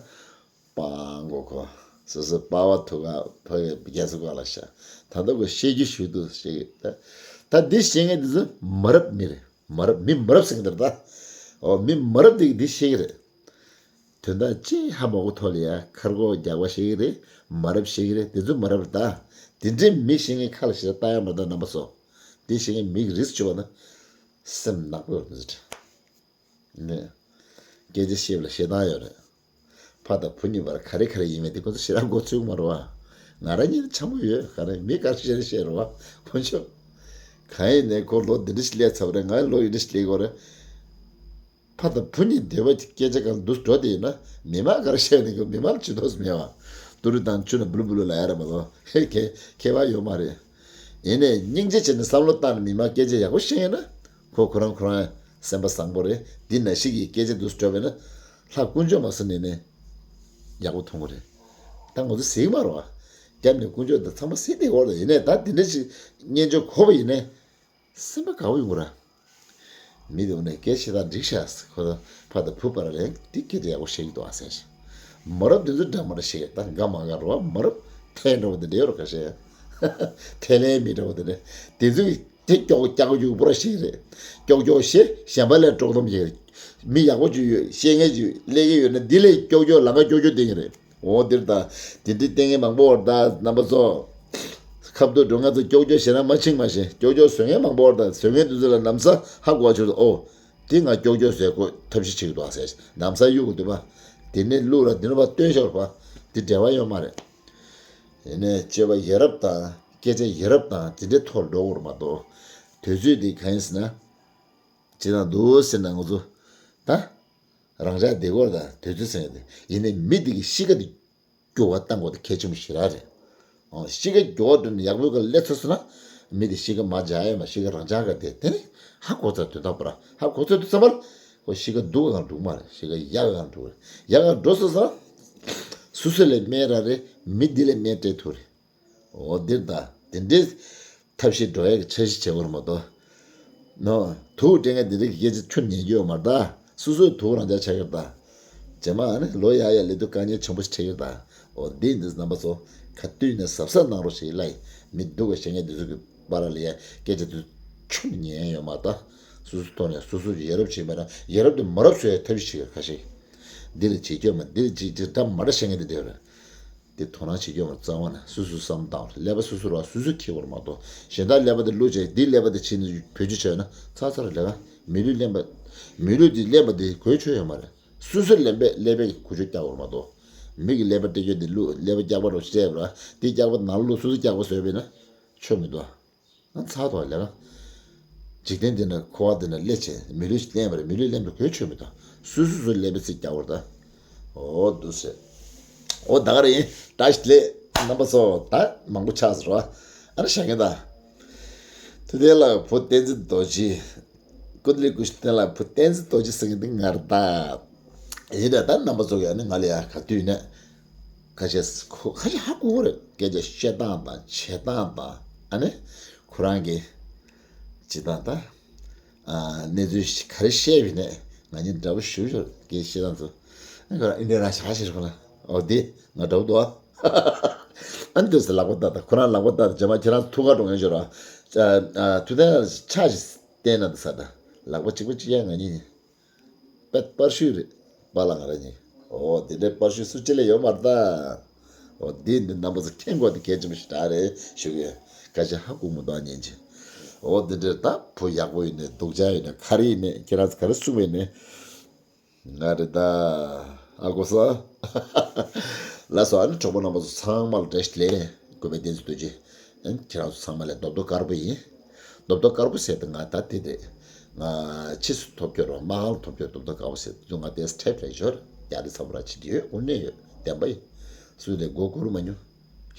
སྤང་གོ་ཁོ། སོ་སོ་པ་བ་ཐུག་ག་ཕ་གི་རྒྱལ་སྲིད་གོ་ལ་ཤ། ད་ལྟ་གོ་བཤད་རྒྱུ་ཞུ་དུ་བཤད་ཀྱི་ད། ད་འདི་བཤད་མཁན་འདི་ཚོ་མ་རབས་མི་རེད། མ་རབས་མི་མ་རབས་ཟེར་གི་འདུག་ད། འོ་མི་མ་རབས་འདི་འདི་བཤད་ཀྱི་རེད། དོན་དག་ཅི་ཧ་མ་གོ་ཐོག་ལ་ཡ་ཁར་གོ་རྒྱག་པ་ཞིག་རེད། མ་རབས་ཞིག་རེད་དེ་ཚོ་མ་རབས་རེད་ད། དེ་འདྲའི་མི་ཞིག་ངའི་ཁ་ལ་ཞེ་དྲག་བཏང་ཡ་མ་གཏོགས་རྣམ་པ་ཚོ། དེ་ཞིག་ངའི་མིག་རིས་བཅུག་པ་ན། སེམས་ནག་པོ་ཡོད་མི་ཚོད། ནས། སྐད་ཆ་བཤད་པ་ལ་ཞེ་སྡང་ཡོད་རེད། ཕ་དང་བུ་གཉིས་བར་ག་རེ་ག་རེ་ཡིན་མིན་དེ་ཁོ་ཚོ་ཞེ་དྲག་མགོ་ཚོད་ཀྱི་མ་རེད་བ། ང་རང་གཉིས་ནི་འཆམ་པོ་ཡོད་ག་རེ་མི་དགའ་ཤེས་རེ་བཤད་རེད་བ་ཁོ་ཚོ། གང་ཡིན་ནའི་ཁོ་ལོ་འདི་འདྲ་ཞིག་སླེབས་ཚར་བ་རེད་ང་ལོ་འདི་འདྲ་ཞིག་སླེབས་ཀྱི་ཡོད་རེད། ཕ་དང་བུ་གཉིས་འདོད་པ་སྐད་ཆ་གང་འདུག་འགྲོ་དེ་ཡིན་ན་མི་མང་ག་རེ་བཤད་ནས་ཀྱང་མི་མང་ལ་ཇུས་གཏོགས་མེད་བ། ཏུ་རུ་དང་ཆུ་ན་བུ་ལུ་བུ་ལུ་ལ་ཡ་རེད་མ་གཏོགས་ཧེ་ཁེ་ཁེ་བ་ཡོད་མ་རེད། ཡིན་ནའི་སྙིང་རྗེ་བྱས་ནས་བསམ་བློ་བཏང་ནས་མི་མང་སྐད་ཆ་ཡག་པོ་བཤད་ཡིན་ན་ཁོ་ཁོ་རང་ཁོ་རང་སེམས་པ་བཟང་པོ་རེད། འདི་ན་ཞིག་གིས་སྐད་ཆ་འདུག་སྤྲོད་པས་ན་ལྷ་དཀོན་མཆོག་མ་སུ་ནས་ནས་ཡག་པོ་མཐོང་གི་རེད། ད་ང་ཚོ་ཟིག་མ་རོ་བ། རྒྱབ་ནས་དཀོན་མཆོག་དང་ཚང་མ་སྲིད་དེ་འོར་ལ་ཡིན་ནའི་ད་འདི་འདྲ་ཞིག་སྙན་ཅོ་གོ་བ་ཡིན་ནའི། སེམས་པ་དགའ་བོ་ཡོང་གི་ར། མི་དེ་འོ་ནས་སྐད་ཆ་ད་འགྲིག་ཤག་ཁོ་ད་ཕ་དང་བུ་བར་ལ་འདི་སྐད་ཆ་ཡག་པོ་བཤད་ཀྱི་འདུག་ཨ་ཟེར། མ་རབས་འདི་ཚོ་འདྲ་མ་འདྲ་བཤད་ད་དགའ་མ་དགའ་རོ་མ་རབས་ཐལ་འདྲ་བོ་དེ་འདྲ་ཡོད་རོ་ཁ་ཤས། ཐལ་ལེ་མི་འདྲ་བོ་དེ་འདྲ་དེ་ཚོས་དེ་ཀྱོག་ཀྱག་ཡུག་པོ་ར་བཤད་རེད། ཀྱོག་ཀྱོག་བཤད་གཞན་པ་ལས་དཀྲོག་གཏམ་བཤད་རེད། མི་ཡག་པོ་ཅིག་ཡོད་བཤད་མཁན་ཅིག་སླེབས་ཀྱི་ཡོད་ན་འདི་ལས་ཀྱོག་ཀྱོག་ལམ་ཁ་ཀྱོག་ཀྱོག་བསྟན་གྱི་རེད། འོ་འདིར་ད་དེ་འདྲའི་ལྟས་ངན་མང་པོ་བར་ད་རྣམ་པ་ཚོ། ཐབ་ཏུ་འགྲོ། ང་ཚོ་ཀྱོག་ཀྱོག་བྱེད་ན་མ་འཆིང་མ་ཤེས། ཀྱོག་ཀྱོག་བཟོ་མཁན་མང་པོ་བར་དང་བཟོ་མཁན་དེ་ཚོ་ལ་ལམ་སང་ཧ་གོ་བ་བྱུང་སོང་། ཨོ། དེ་ང་ཀྱོག་ཀྱོག་བཟོས་ཁོ་ཐབས་ཤེས་བྱེད་ཀྱི་འདུག་ཨ་ཟེར། ལམ་སང་གཡུག་གི་འདུག་པ། དེ་ནས་ལུག་ལ་དེ་འདྲ་བ་སྟོན་ཤོར་བ། དེ་འབྲེལ་བ་ཡོད་མ་རེད། ཡིན་ནའི་སྤྱོད་པ་ཡ་རབས་དང་སྐད་ཆ་ཡ་རབས་དང་དེ་འདྲའི་ཐོག་འགྲོ་དགོས་རེད་མ་གཏོགས། དུས་ཚོད་དེ་གང་ཡིན་ཟེར་ན། ཅི་དང་འདུག་ཟེར་ན་ང་ཚོ་ད་རང་ཅག་བདེ་སྐོར་དང་དུས་ཚོད་ཟེར་ཡ་དེ་ཡིན་ནའི་མི་དེ་གི་གཤིས་ཀ་དེ་འགྱུར་བ་གཏང་དགོས་དེ་གལ་ཆེན་པོ་ཞེ་དྲག་རེད། ཨོ། གཤིས་ཀ་འགྱུར་བ་འགྲོ་ནས་ཡག་པོའི་སྒང་སླེབས་ཚར་སོང་ན། མི་དེ་གཤིས་ཀ་མར་འཇགས་ཡ་མ་གཤིས་ཀ་རང་འཇགས་ག་དེ་དེ་ནི་ཧ་གོ་ཚར་དོན་དག་པོ་ར་ཧ་གོ་ཚར་དུས་ཙམ་པར། ཁོ་གཤིས་ཀ་སྡུག་ག་འགྲོ་གི་མ་རེད། གཤིས་ཀ་ཡག་ག་འགྲོ་གི་རེད། ཡག་ག་འགྲོ་སོང་ཙང་། སོ་སོ་ལ་སྨན་རག་རེད། མི་འདི་ལ་སྨན་སྤྲད་ཐུབ་རེད། འོ་འདིར་ད་དེ་འདྲའི་ཐབས་ཤེས་འགྲོ་ཡག་གི་འཆར་གཞི་བྱེད་དགོས་རེད་མ་གཏོགས། ནོ། དུག་སྤྲད་མཁན་འདི་འདྲ་གི་སྐད་ཆ་ཁྱོན་ཉན་རྒྱུ་ཡོད་མ་རེད་ད། སོ་སོའི་དུག་རང་འཇགས་ཆགས་ཀྱི་རེད་ད། རྗེས་མ་ཨ་ནི་ལོ་ཡག་ཡག་སླེབས་དུས་དཀའ་ངལ་ཆེན་པོ་ཞིག་འཕྲད་ཀྱི་རེད་ད། འོ་འདི་འདི་རྣམ་པ་ཚོ་ག་དུས་ནས་གཟབ་གཟབ་གནང་རོགས་ཞེས་ལབ་ཡིན། མི་སྡུག་ག་བཤད་མཁན་འདི་ཚོ་གི་བར་ལ་ཡ་སྐད་ཆ་འདི་ཁྱོན་ཉན་ཡག་ཡོད་མ་རེད་ད། སོ་སོའི་ཐོག་ནས་སོ་སོ་ཡ་རབས་བྱེད་མེད་ན་ཡ་རབས་དེ་མ་རབས་བཟོ་ཡག་ཐབས་ཤེས་བྱེད་ཀྱི་ཁ་ཤས། འདི་ལ་བྱེད་རྒྱུ་མ་འདི་ལ་བྱེད་རྒྱུ་འདྲ་མ་འདྲ་བཤད་མཁན་འདི་འདྲ་ཡོད་རེད། དེ་དོ་སྣང་བྱེད་རྒྱུ་མ་རྩ་བ་ནས་སོ་སོའི་བསམ་བློ་བཏང་བ་རེད། ཀླད་པ་སོ་སོ་ར་སོ་སོས་འཁྱེར་དགོས་རེད་མ་གཏོགས་གཞན་དག་ཀླད་པ་དེ་བླུགས་བྱས་འདིའི་ཀླད་པ་དེ་ཕྱིན་ནས་བེད་སྤྱོད་བྱས་ན་ཚར་ཚར་རེད་ལ། མི་ལུས་ཀླད་པ། མི་ལུས་དེ་ཀླད་པ་དེ་གོ་ཆོད་ཡོད་མ་རེད། སོ་སོའི་ཀླད་པས་ཀླད་པའི་གོ་ཆོད་རྒྱག་དགོས་རེད་མ་གཏོགས། མི་གི་ཀླད་པ་སྤྲད་རྒྱུ་དེ་བླུགས་ཀླད་པ་སྐྱག་པ་རུ་སྤྲད་པ་ར་དེ་སྐྱག་པ་ནང་ལ་བླུགས་སོ་སོ་སྐྱག་པ་བཟོས་པས་ན་ཆོ་མི་འདུག་ཨ། ཨ་ཚར་ཐོག་ལས་ཀ། འཇིག་རྟེན་འདི་ན་འཁོར་བ་འདི་ན་སླེབས་བྱས་མི་ལུས་ཤིག་ལེན་པ་རེད། མི་ལུས་ལེན་པའི་གོས་ཆོད་མི་དང་སུ་སུ་སུ་ལེན་པའི་ཚིག་རྒྱག་བར་ད། འོ་འདུག་ཟེར། འོ་ད་ག་རེ་ཡིན། བཀྲ་ཤིས་བདེ་ལེགས་རྣམ་པ་ཚོ་ད་མང་པོ་ཆགས་ཟེར་བ། ཨ་ནི་ཞག་གི་ད། ཐུབ་བསྟན་ལགས་བུ་བསྟན་འཛིན་རྡོ་རྗེ། ཀུན་ལེགས་ཀུན་ཤེས་བསྟན་ལགས་བུ་བསྟན་འཛིན་རྡོ་རྗེ་ཟེར་མཁན་འདི་ང་རེད་ད། ཡིན་ད་ད་རྣམ་པ་ཚོ་གིས་ཨ་ནི་ང་ལ་ཡ་ག་དུས་ནས། ཁ་ཤས་ཁོ་ཁ་ཤས་ཧ་གོ་གི་རེད། སྐད་ཆ་བཤད་སྟངས་དང་བྱེད་སྟངས་དང་ཨ་ནི་ཁོ་རང་གི་བྱེད་སྟངས་དང་ཨ་གནས་ཚུལ་ག་རེ་བཤད་པ་ཡིན་ནའི་ང་གཉིས་འདྲ་པོ་ཞེ་པོ་ཅིག་རེད། སྐད་ཆ་བཤད་སྟངས་ཚོ་ཨ་ཁོ་རང་ཨིན་དེ་རང་བཞག་ཞེས་ཁོ་ན་འོ་དེ་ང་འདྲ་པོ་འདུག་ཨ། ཨ་ནི་དུས་སུ་ལག་པ་བཏབ་དང་ཁོ་རང་ལག་པ་བཏབ་དང་རྗེས་མ་ཁྱེད་རང་ཐུག་ག་འགྲོ་མཁན་ཞིག་རེད། ཨ་ཐུབ་བསྟན་ལགས་ཕྱག་ཅིག་བསྟན་ན་འདུག་ས་དང་ལག་པ་གཅིག་པ་གཅིག་རྐྱང་ང་གཉིས། པད་པར་ཤུལ་རེད། པཱ་ལགས་ང་རང་གཉིས། འོ་དེ་འདྲའི་པར་ཤུལ་སུ་གཅིག་ལས་ཡོད་མ་རེད་ད། འོ་དེ་འདི་རྣམ་པ་ཚོ་མཁྱེན་དགོས་དེ་གལ་ཆེན་པོ་ཞིག་རང་རེད་ཞུ་གི་ཡོད། སྐད་ཆ་ཧ་གོ་མི་འདུག་ཉན་གྱི། འོ་དེ་འདྲའི་ད་བུ་ཡག་པོ་ཡིན་ནས་སྡུག་ཅག་ཡིན་ནས་ག་རེ་ཡིན་ནས་ཁྱེད་རང་ཚོ་ག་རེ་གསུང་བ་ཡིན་ནས། ང་རེད་ད། ཨ་གོ་ས། ལགས་སོ། ཨ་ནི་གྲོགས་པོ་རྣམ་པ་ཚོ་ཚང་མ་ལ་བཀྲ་ཤིས་བདེ་ལེགས། གུས་པས་བསྟན་འཛིན་རྡོ་རྗེ། ཨ་ནི་ཁྱེད་རང་ཚོ་ཚང་མ་ལ་རྡོབ་རྡོབ་དཀར་པོ་ཡིན། རྡོབ་རྡོབ་དཀར་པོ་ཟེར་ཏེ་ང་ད་དེ་རེད། ང་ཕྱིས་སུ་ཐོབ་སྐྱོར་རོགས་མ་ཧང་ཐོབ་སྐྱོར་རྡོབ་རྡོབ་དཀར་པོ་ཟེར་དུས་ང་དེས་ཁྲེབ་ཁྲེབ་ཞོར་རྒྱ་རི་ཚ་པོ་ར་ཆི་དེ་ཡོད་དངོས་གནས་ཡོད་བདེན་པ་ཡིན། སུ་ལས་མགོ་སྒུར་མ་མྱོང་།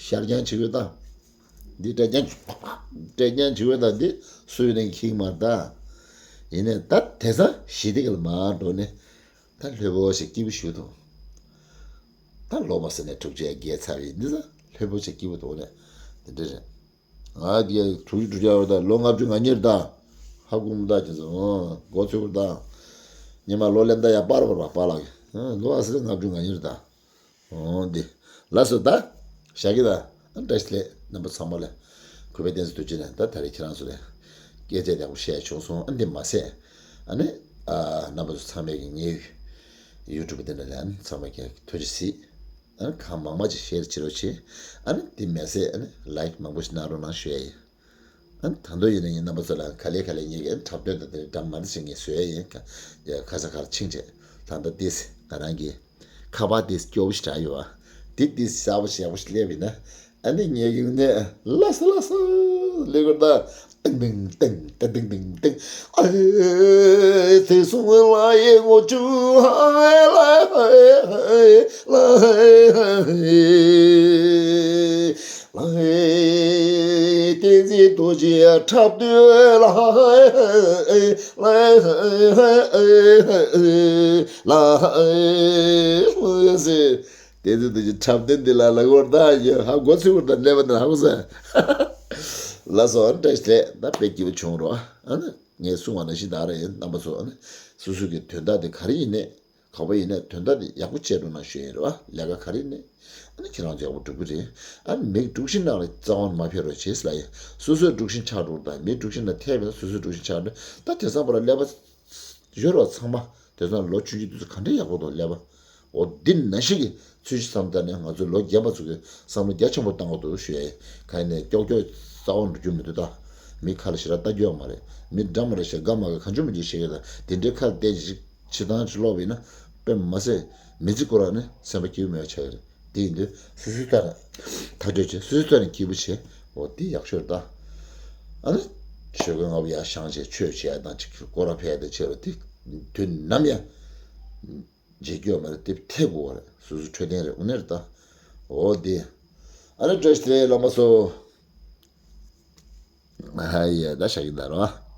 ཤར་རྐྱང་བྱེད་ཡོད་ད། འདི་སྤྲད་རྐྱང་སྤྲད་རྐྱང་བྱེད་ཡོད་ད་འདི་སུ་ཡོད་ནས་ཁྱིག་མ་ད། ཡིན་ནས་ད་དེ་ཚ་ཞི་བདེ་གི་ལ་མ་འགྲོ་ནས། ད་ལྷོད་པོ་ཞིག་སྐྱིད་པོ་ཞུ་ཐུབ། ད་ལོ་མ་ཟེར་ནས་དྲུག་ཅུ་ཡ་བརྒལ་ཚར་བའི་འདི་ཚ་ལྷོད་པོ་ཞིག་སྐྱིད་པོ་འདུག་ནས་དེ་འདྲ་རེད། ང་དེ་དྲུག་ཅུ་དྲུག་ཅུ་ཡ་ད་ལོ་ལྔ་བཅུ་ང་གཉིས་རེད་ད། ཧ་གོ་མི་ད་ཁྱེད་ཚོ་ཨོ་མགོ་ཚོས་པོ་ད། ཉི་མ་ལོ་ལེན་ད་ཡ་པར་བར་བ་པ་ལགས་ཀྱི་ལོ་ཨ་ཟེར་ལྔ་བཅུ་ང་གཉིས་རེད་ད། འོ་འདི། ལགས་སོ་ད། བཞག་གི་ད། ཨ་བཀྲ་ཤིས་བདེ་ལེགས་རྣམ་པ་ཚང་མ་ལ། གུས་པས་བསྟན་འཛིན་རྡོ་རྗེ་ནས་ད་ད་རེས་ཁྱེད་རང་ཚོ་ལ། སྐད་ཆ་ཡག་པོ་བཤད་བྱུང་སོང་ཨ་འདི་མ་ཟད། ཨ་ནི། ཨ་རྣམ་པ་ཚོ་ཚང་མས་ཀྱི་ངའི་ཡུ་ཊུབ་དེ་འདྲ་ལ་ཨ་ནི་ཚང་མས་ཀྱི་ཐུགས་རྗེ་གཟིགས། ཨ་ནི་གང་མང་མང་ཅིག་ཤེར་བྱེད་རོགས་བྱེད། ཨ་ནི་འདི་མ་ཟད་ཨ་ནི་ལའིཀ་མང་པོ་ཞིག་གནང་རོགས་གནང་ཞུ་ཡ་ཡིན། ཨ་ནི་ད་དུང་ཡིན་ན་ཡིན་རྣམ་པ་ཚོ་ལ་ག་ལེ་ག་ལེ་ངེད་ཀྱི་འཁྲབ་སྟོན་དང་དེ་འདྲ་མ་འདྲ་ཞིག་ངས་བཟོས་ཡ་ཡིན། ཁ་ས་ཁར་ཕྱིན་བྱས་ད་ལྟ་ཏིས་ང་རང་གི་ཁ་པར་ཏིས་སྐྱོ་བོ་ཞིག་དྲག་ཡོད་བ། དེ་ཏིས་གསར་པོ་ཞིག་ཡག་པོ་ཞིག་སླེབས་ཡིན་ན་ཨ་ནི་ངེད་ཀྱི་ནས་ལ་ས་ལ་ས་ལེ་གོ་ད། ཏིང་ཏིང་ཏིང་ཏིང་ཏིང་ཏིང་ཏིང་། ཨ་ཚེ་སྲུང་ལ་ཡེ་ངོ་ཅུ་ཧ་ལ་ལ། ལྷའི་བསྟན་འཛིན་རྡོ་རྗེ་འཁྲབ་སྟོན་ལ། ལྷའི་བསྟན་འཛིན་རྡོ་རྗེ་འཁྲབ་སྟོན་འདི་ལ་ལ་གོར་ད་ཡོད་ཧ་གོ་ཚུལ་གོར་ད་གནས་པ་ན་ཧ་གོ་ས། ལགས་སོ་བཀྲ་ཤིས་བདེ་ལེགས་ད་དཔེ་སྐྱིད་པོ་བྱུང་རོགས་ཨ་ནི་ངས་གསུང་བ་ནང་བཞིན་ད་རེད་རྣམ་པ་ཚོ་ཨ་ནི་སོ་སོ་གི་དོན་དག་དེ་ག་རེ་ཡིན་ནས། ག་པར་ཡིན་ནའི་དོན་དག་དེ་ཡག་པོ་བྱས་འགྲོ་ན་ཞུ་ཡིན་རེད་བ། ལས་ཀ་ག་རེ་ཡིན་ནའི་ཨ་ནི་ཁྱེད་རང་ཚོ་ཡག་པོ་སྒྲུབ་ཀྱི་རེད། ཨ་ནི་མིག་དཀྲུག་ཤིང་ནང་ལ་རྩ་བ་ནས་མ་ཕེབས་རོགས་བྱེད་ཟེར་ལ་ཡིན། སོ་སོའི་དཀྲུག་ཤིང་ཆགས་འགྲོ་དང་མིའི་དཀྲུག་ཤིང་ནང་ཐེབས་ཡོད་ན་སོ་སོའི་དཀྲུག་ཤིང་ཆགས་འགྲོ། ད་དེང་སང་བར་ཀླད་པ་ཡོད་རེད་བ་ཚང་མ། དེང་སང་ལོ་ཆུང་ཆུང་དེ་ཚོ་ག་འདྲ་ཡག་པོ་འདུག་ཀླད་པ། འོ་འདི་ནང་བཞིན་གྱི་ཚུལ་གཞི་བསམ་ད་ནས་ང་ཚོས་ལོ་རྒན་པ་ཚོ་གི་བསམ་བློ་རྒྱ་ཆེན་པོ་བཏང་དགོས་འདུག་ཞུ་ཡ་ཡིན། གང་ཡིན་ནའི་ཀྱོག་ཀྱོག་རྩ་བ་འགྲོ་རྒྱུ་མི་འདུག་ད། མི་ཁ་ལ་ཞེ་དྲག་ལྟ་རྒྱུ་ཡོད་མ་རེད། མི་འདྲ་མ་འདྲ་བཤད་དགའ་མ་དགའ་གང་བྱུང་མི་འདྲ་བཤད་ཡོད། ད་དེ་འདྲའི་ཁ་ལ་བལྟས་ཅིག་བྱེད་སྟངས་ཅིག་ལོག་པ་ཡིན་ན་དཔེ་མ་སྲིད་མི་ཚེ་ཁོ་རང་ནི་སེམས་པ་སྐྱིད་པོ་མེད་པ་ཆགས་ཀྱི་རེད། དེ་ཡིན་དུས་སོ་སོའི་ཐོག་ནས་ཐག་གཅོད་བྱེད། སོ་སོའི་ཐོག་ནས་སྐྱིད་པོ་བྱེད། འོ་དེ་ཡག་ཤོས་རེད་ད། ཨ་ནི་ཆོས་གོས་ལྔ་པོ་ཡར་བཞེངས་བྱས་ཆོས་བྱེད་ཡ་དང་ཅིག་སྐོར་ར་ཕེབས་ཡ་དང་བྱེད་ར་དེ་དུས་ནམ་ཡང་བརྗེད་རྒྱུ་ཡོད་མ་རེད། དེ་ཐེབས་དགོས་པ་རེད། སོ་སོ་འཕྲོད་བསྟེན་རེད། དངོས་གནས་རེད་ད། འོ་དེ། ཨ་ནི་བཀྲ་ཤིས་བདེ་ལེགས་བླ་མ་ཚོ། ཨ་ཡ་ད་ཤ་གི་ད་རོ།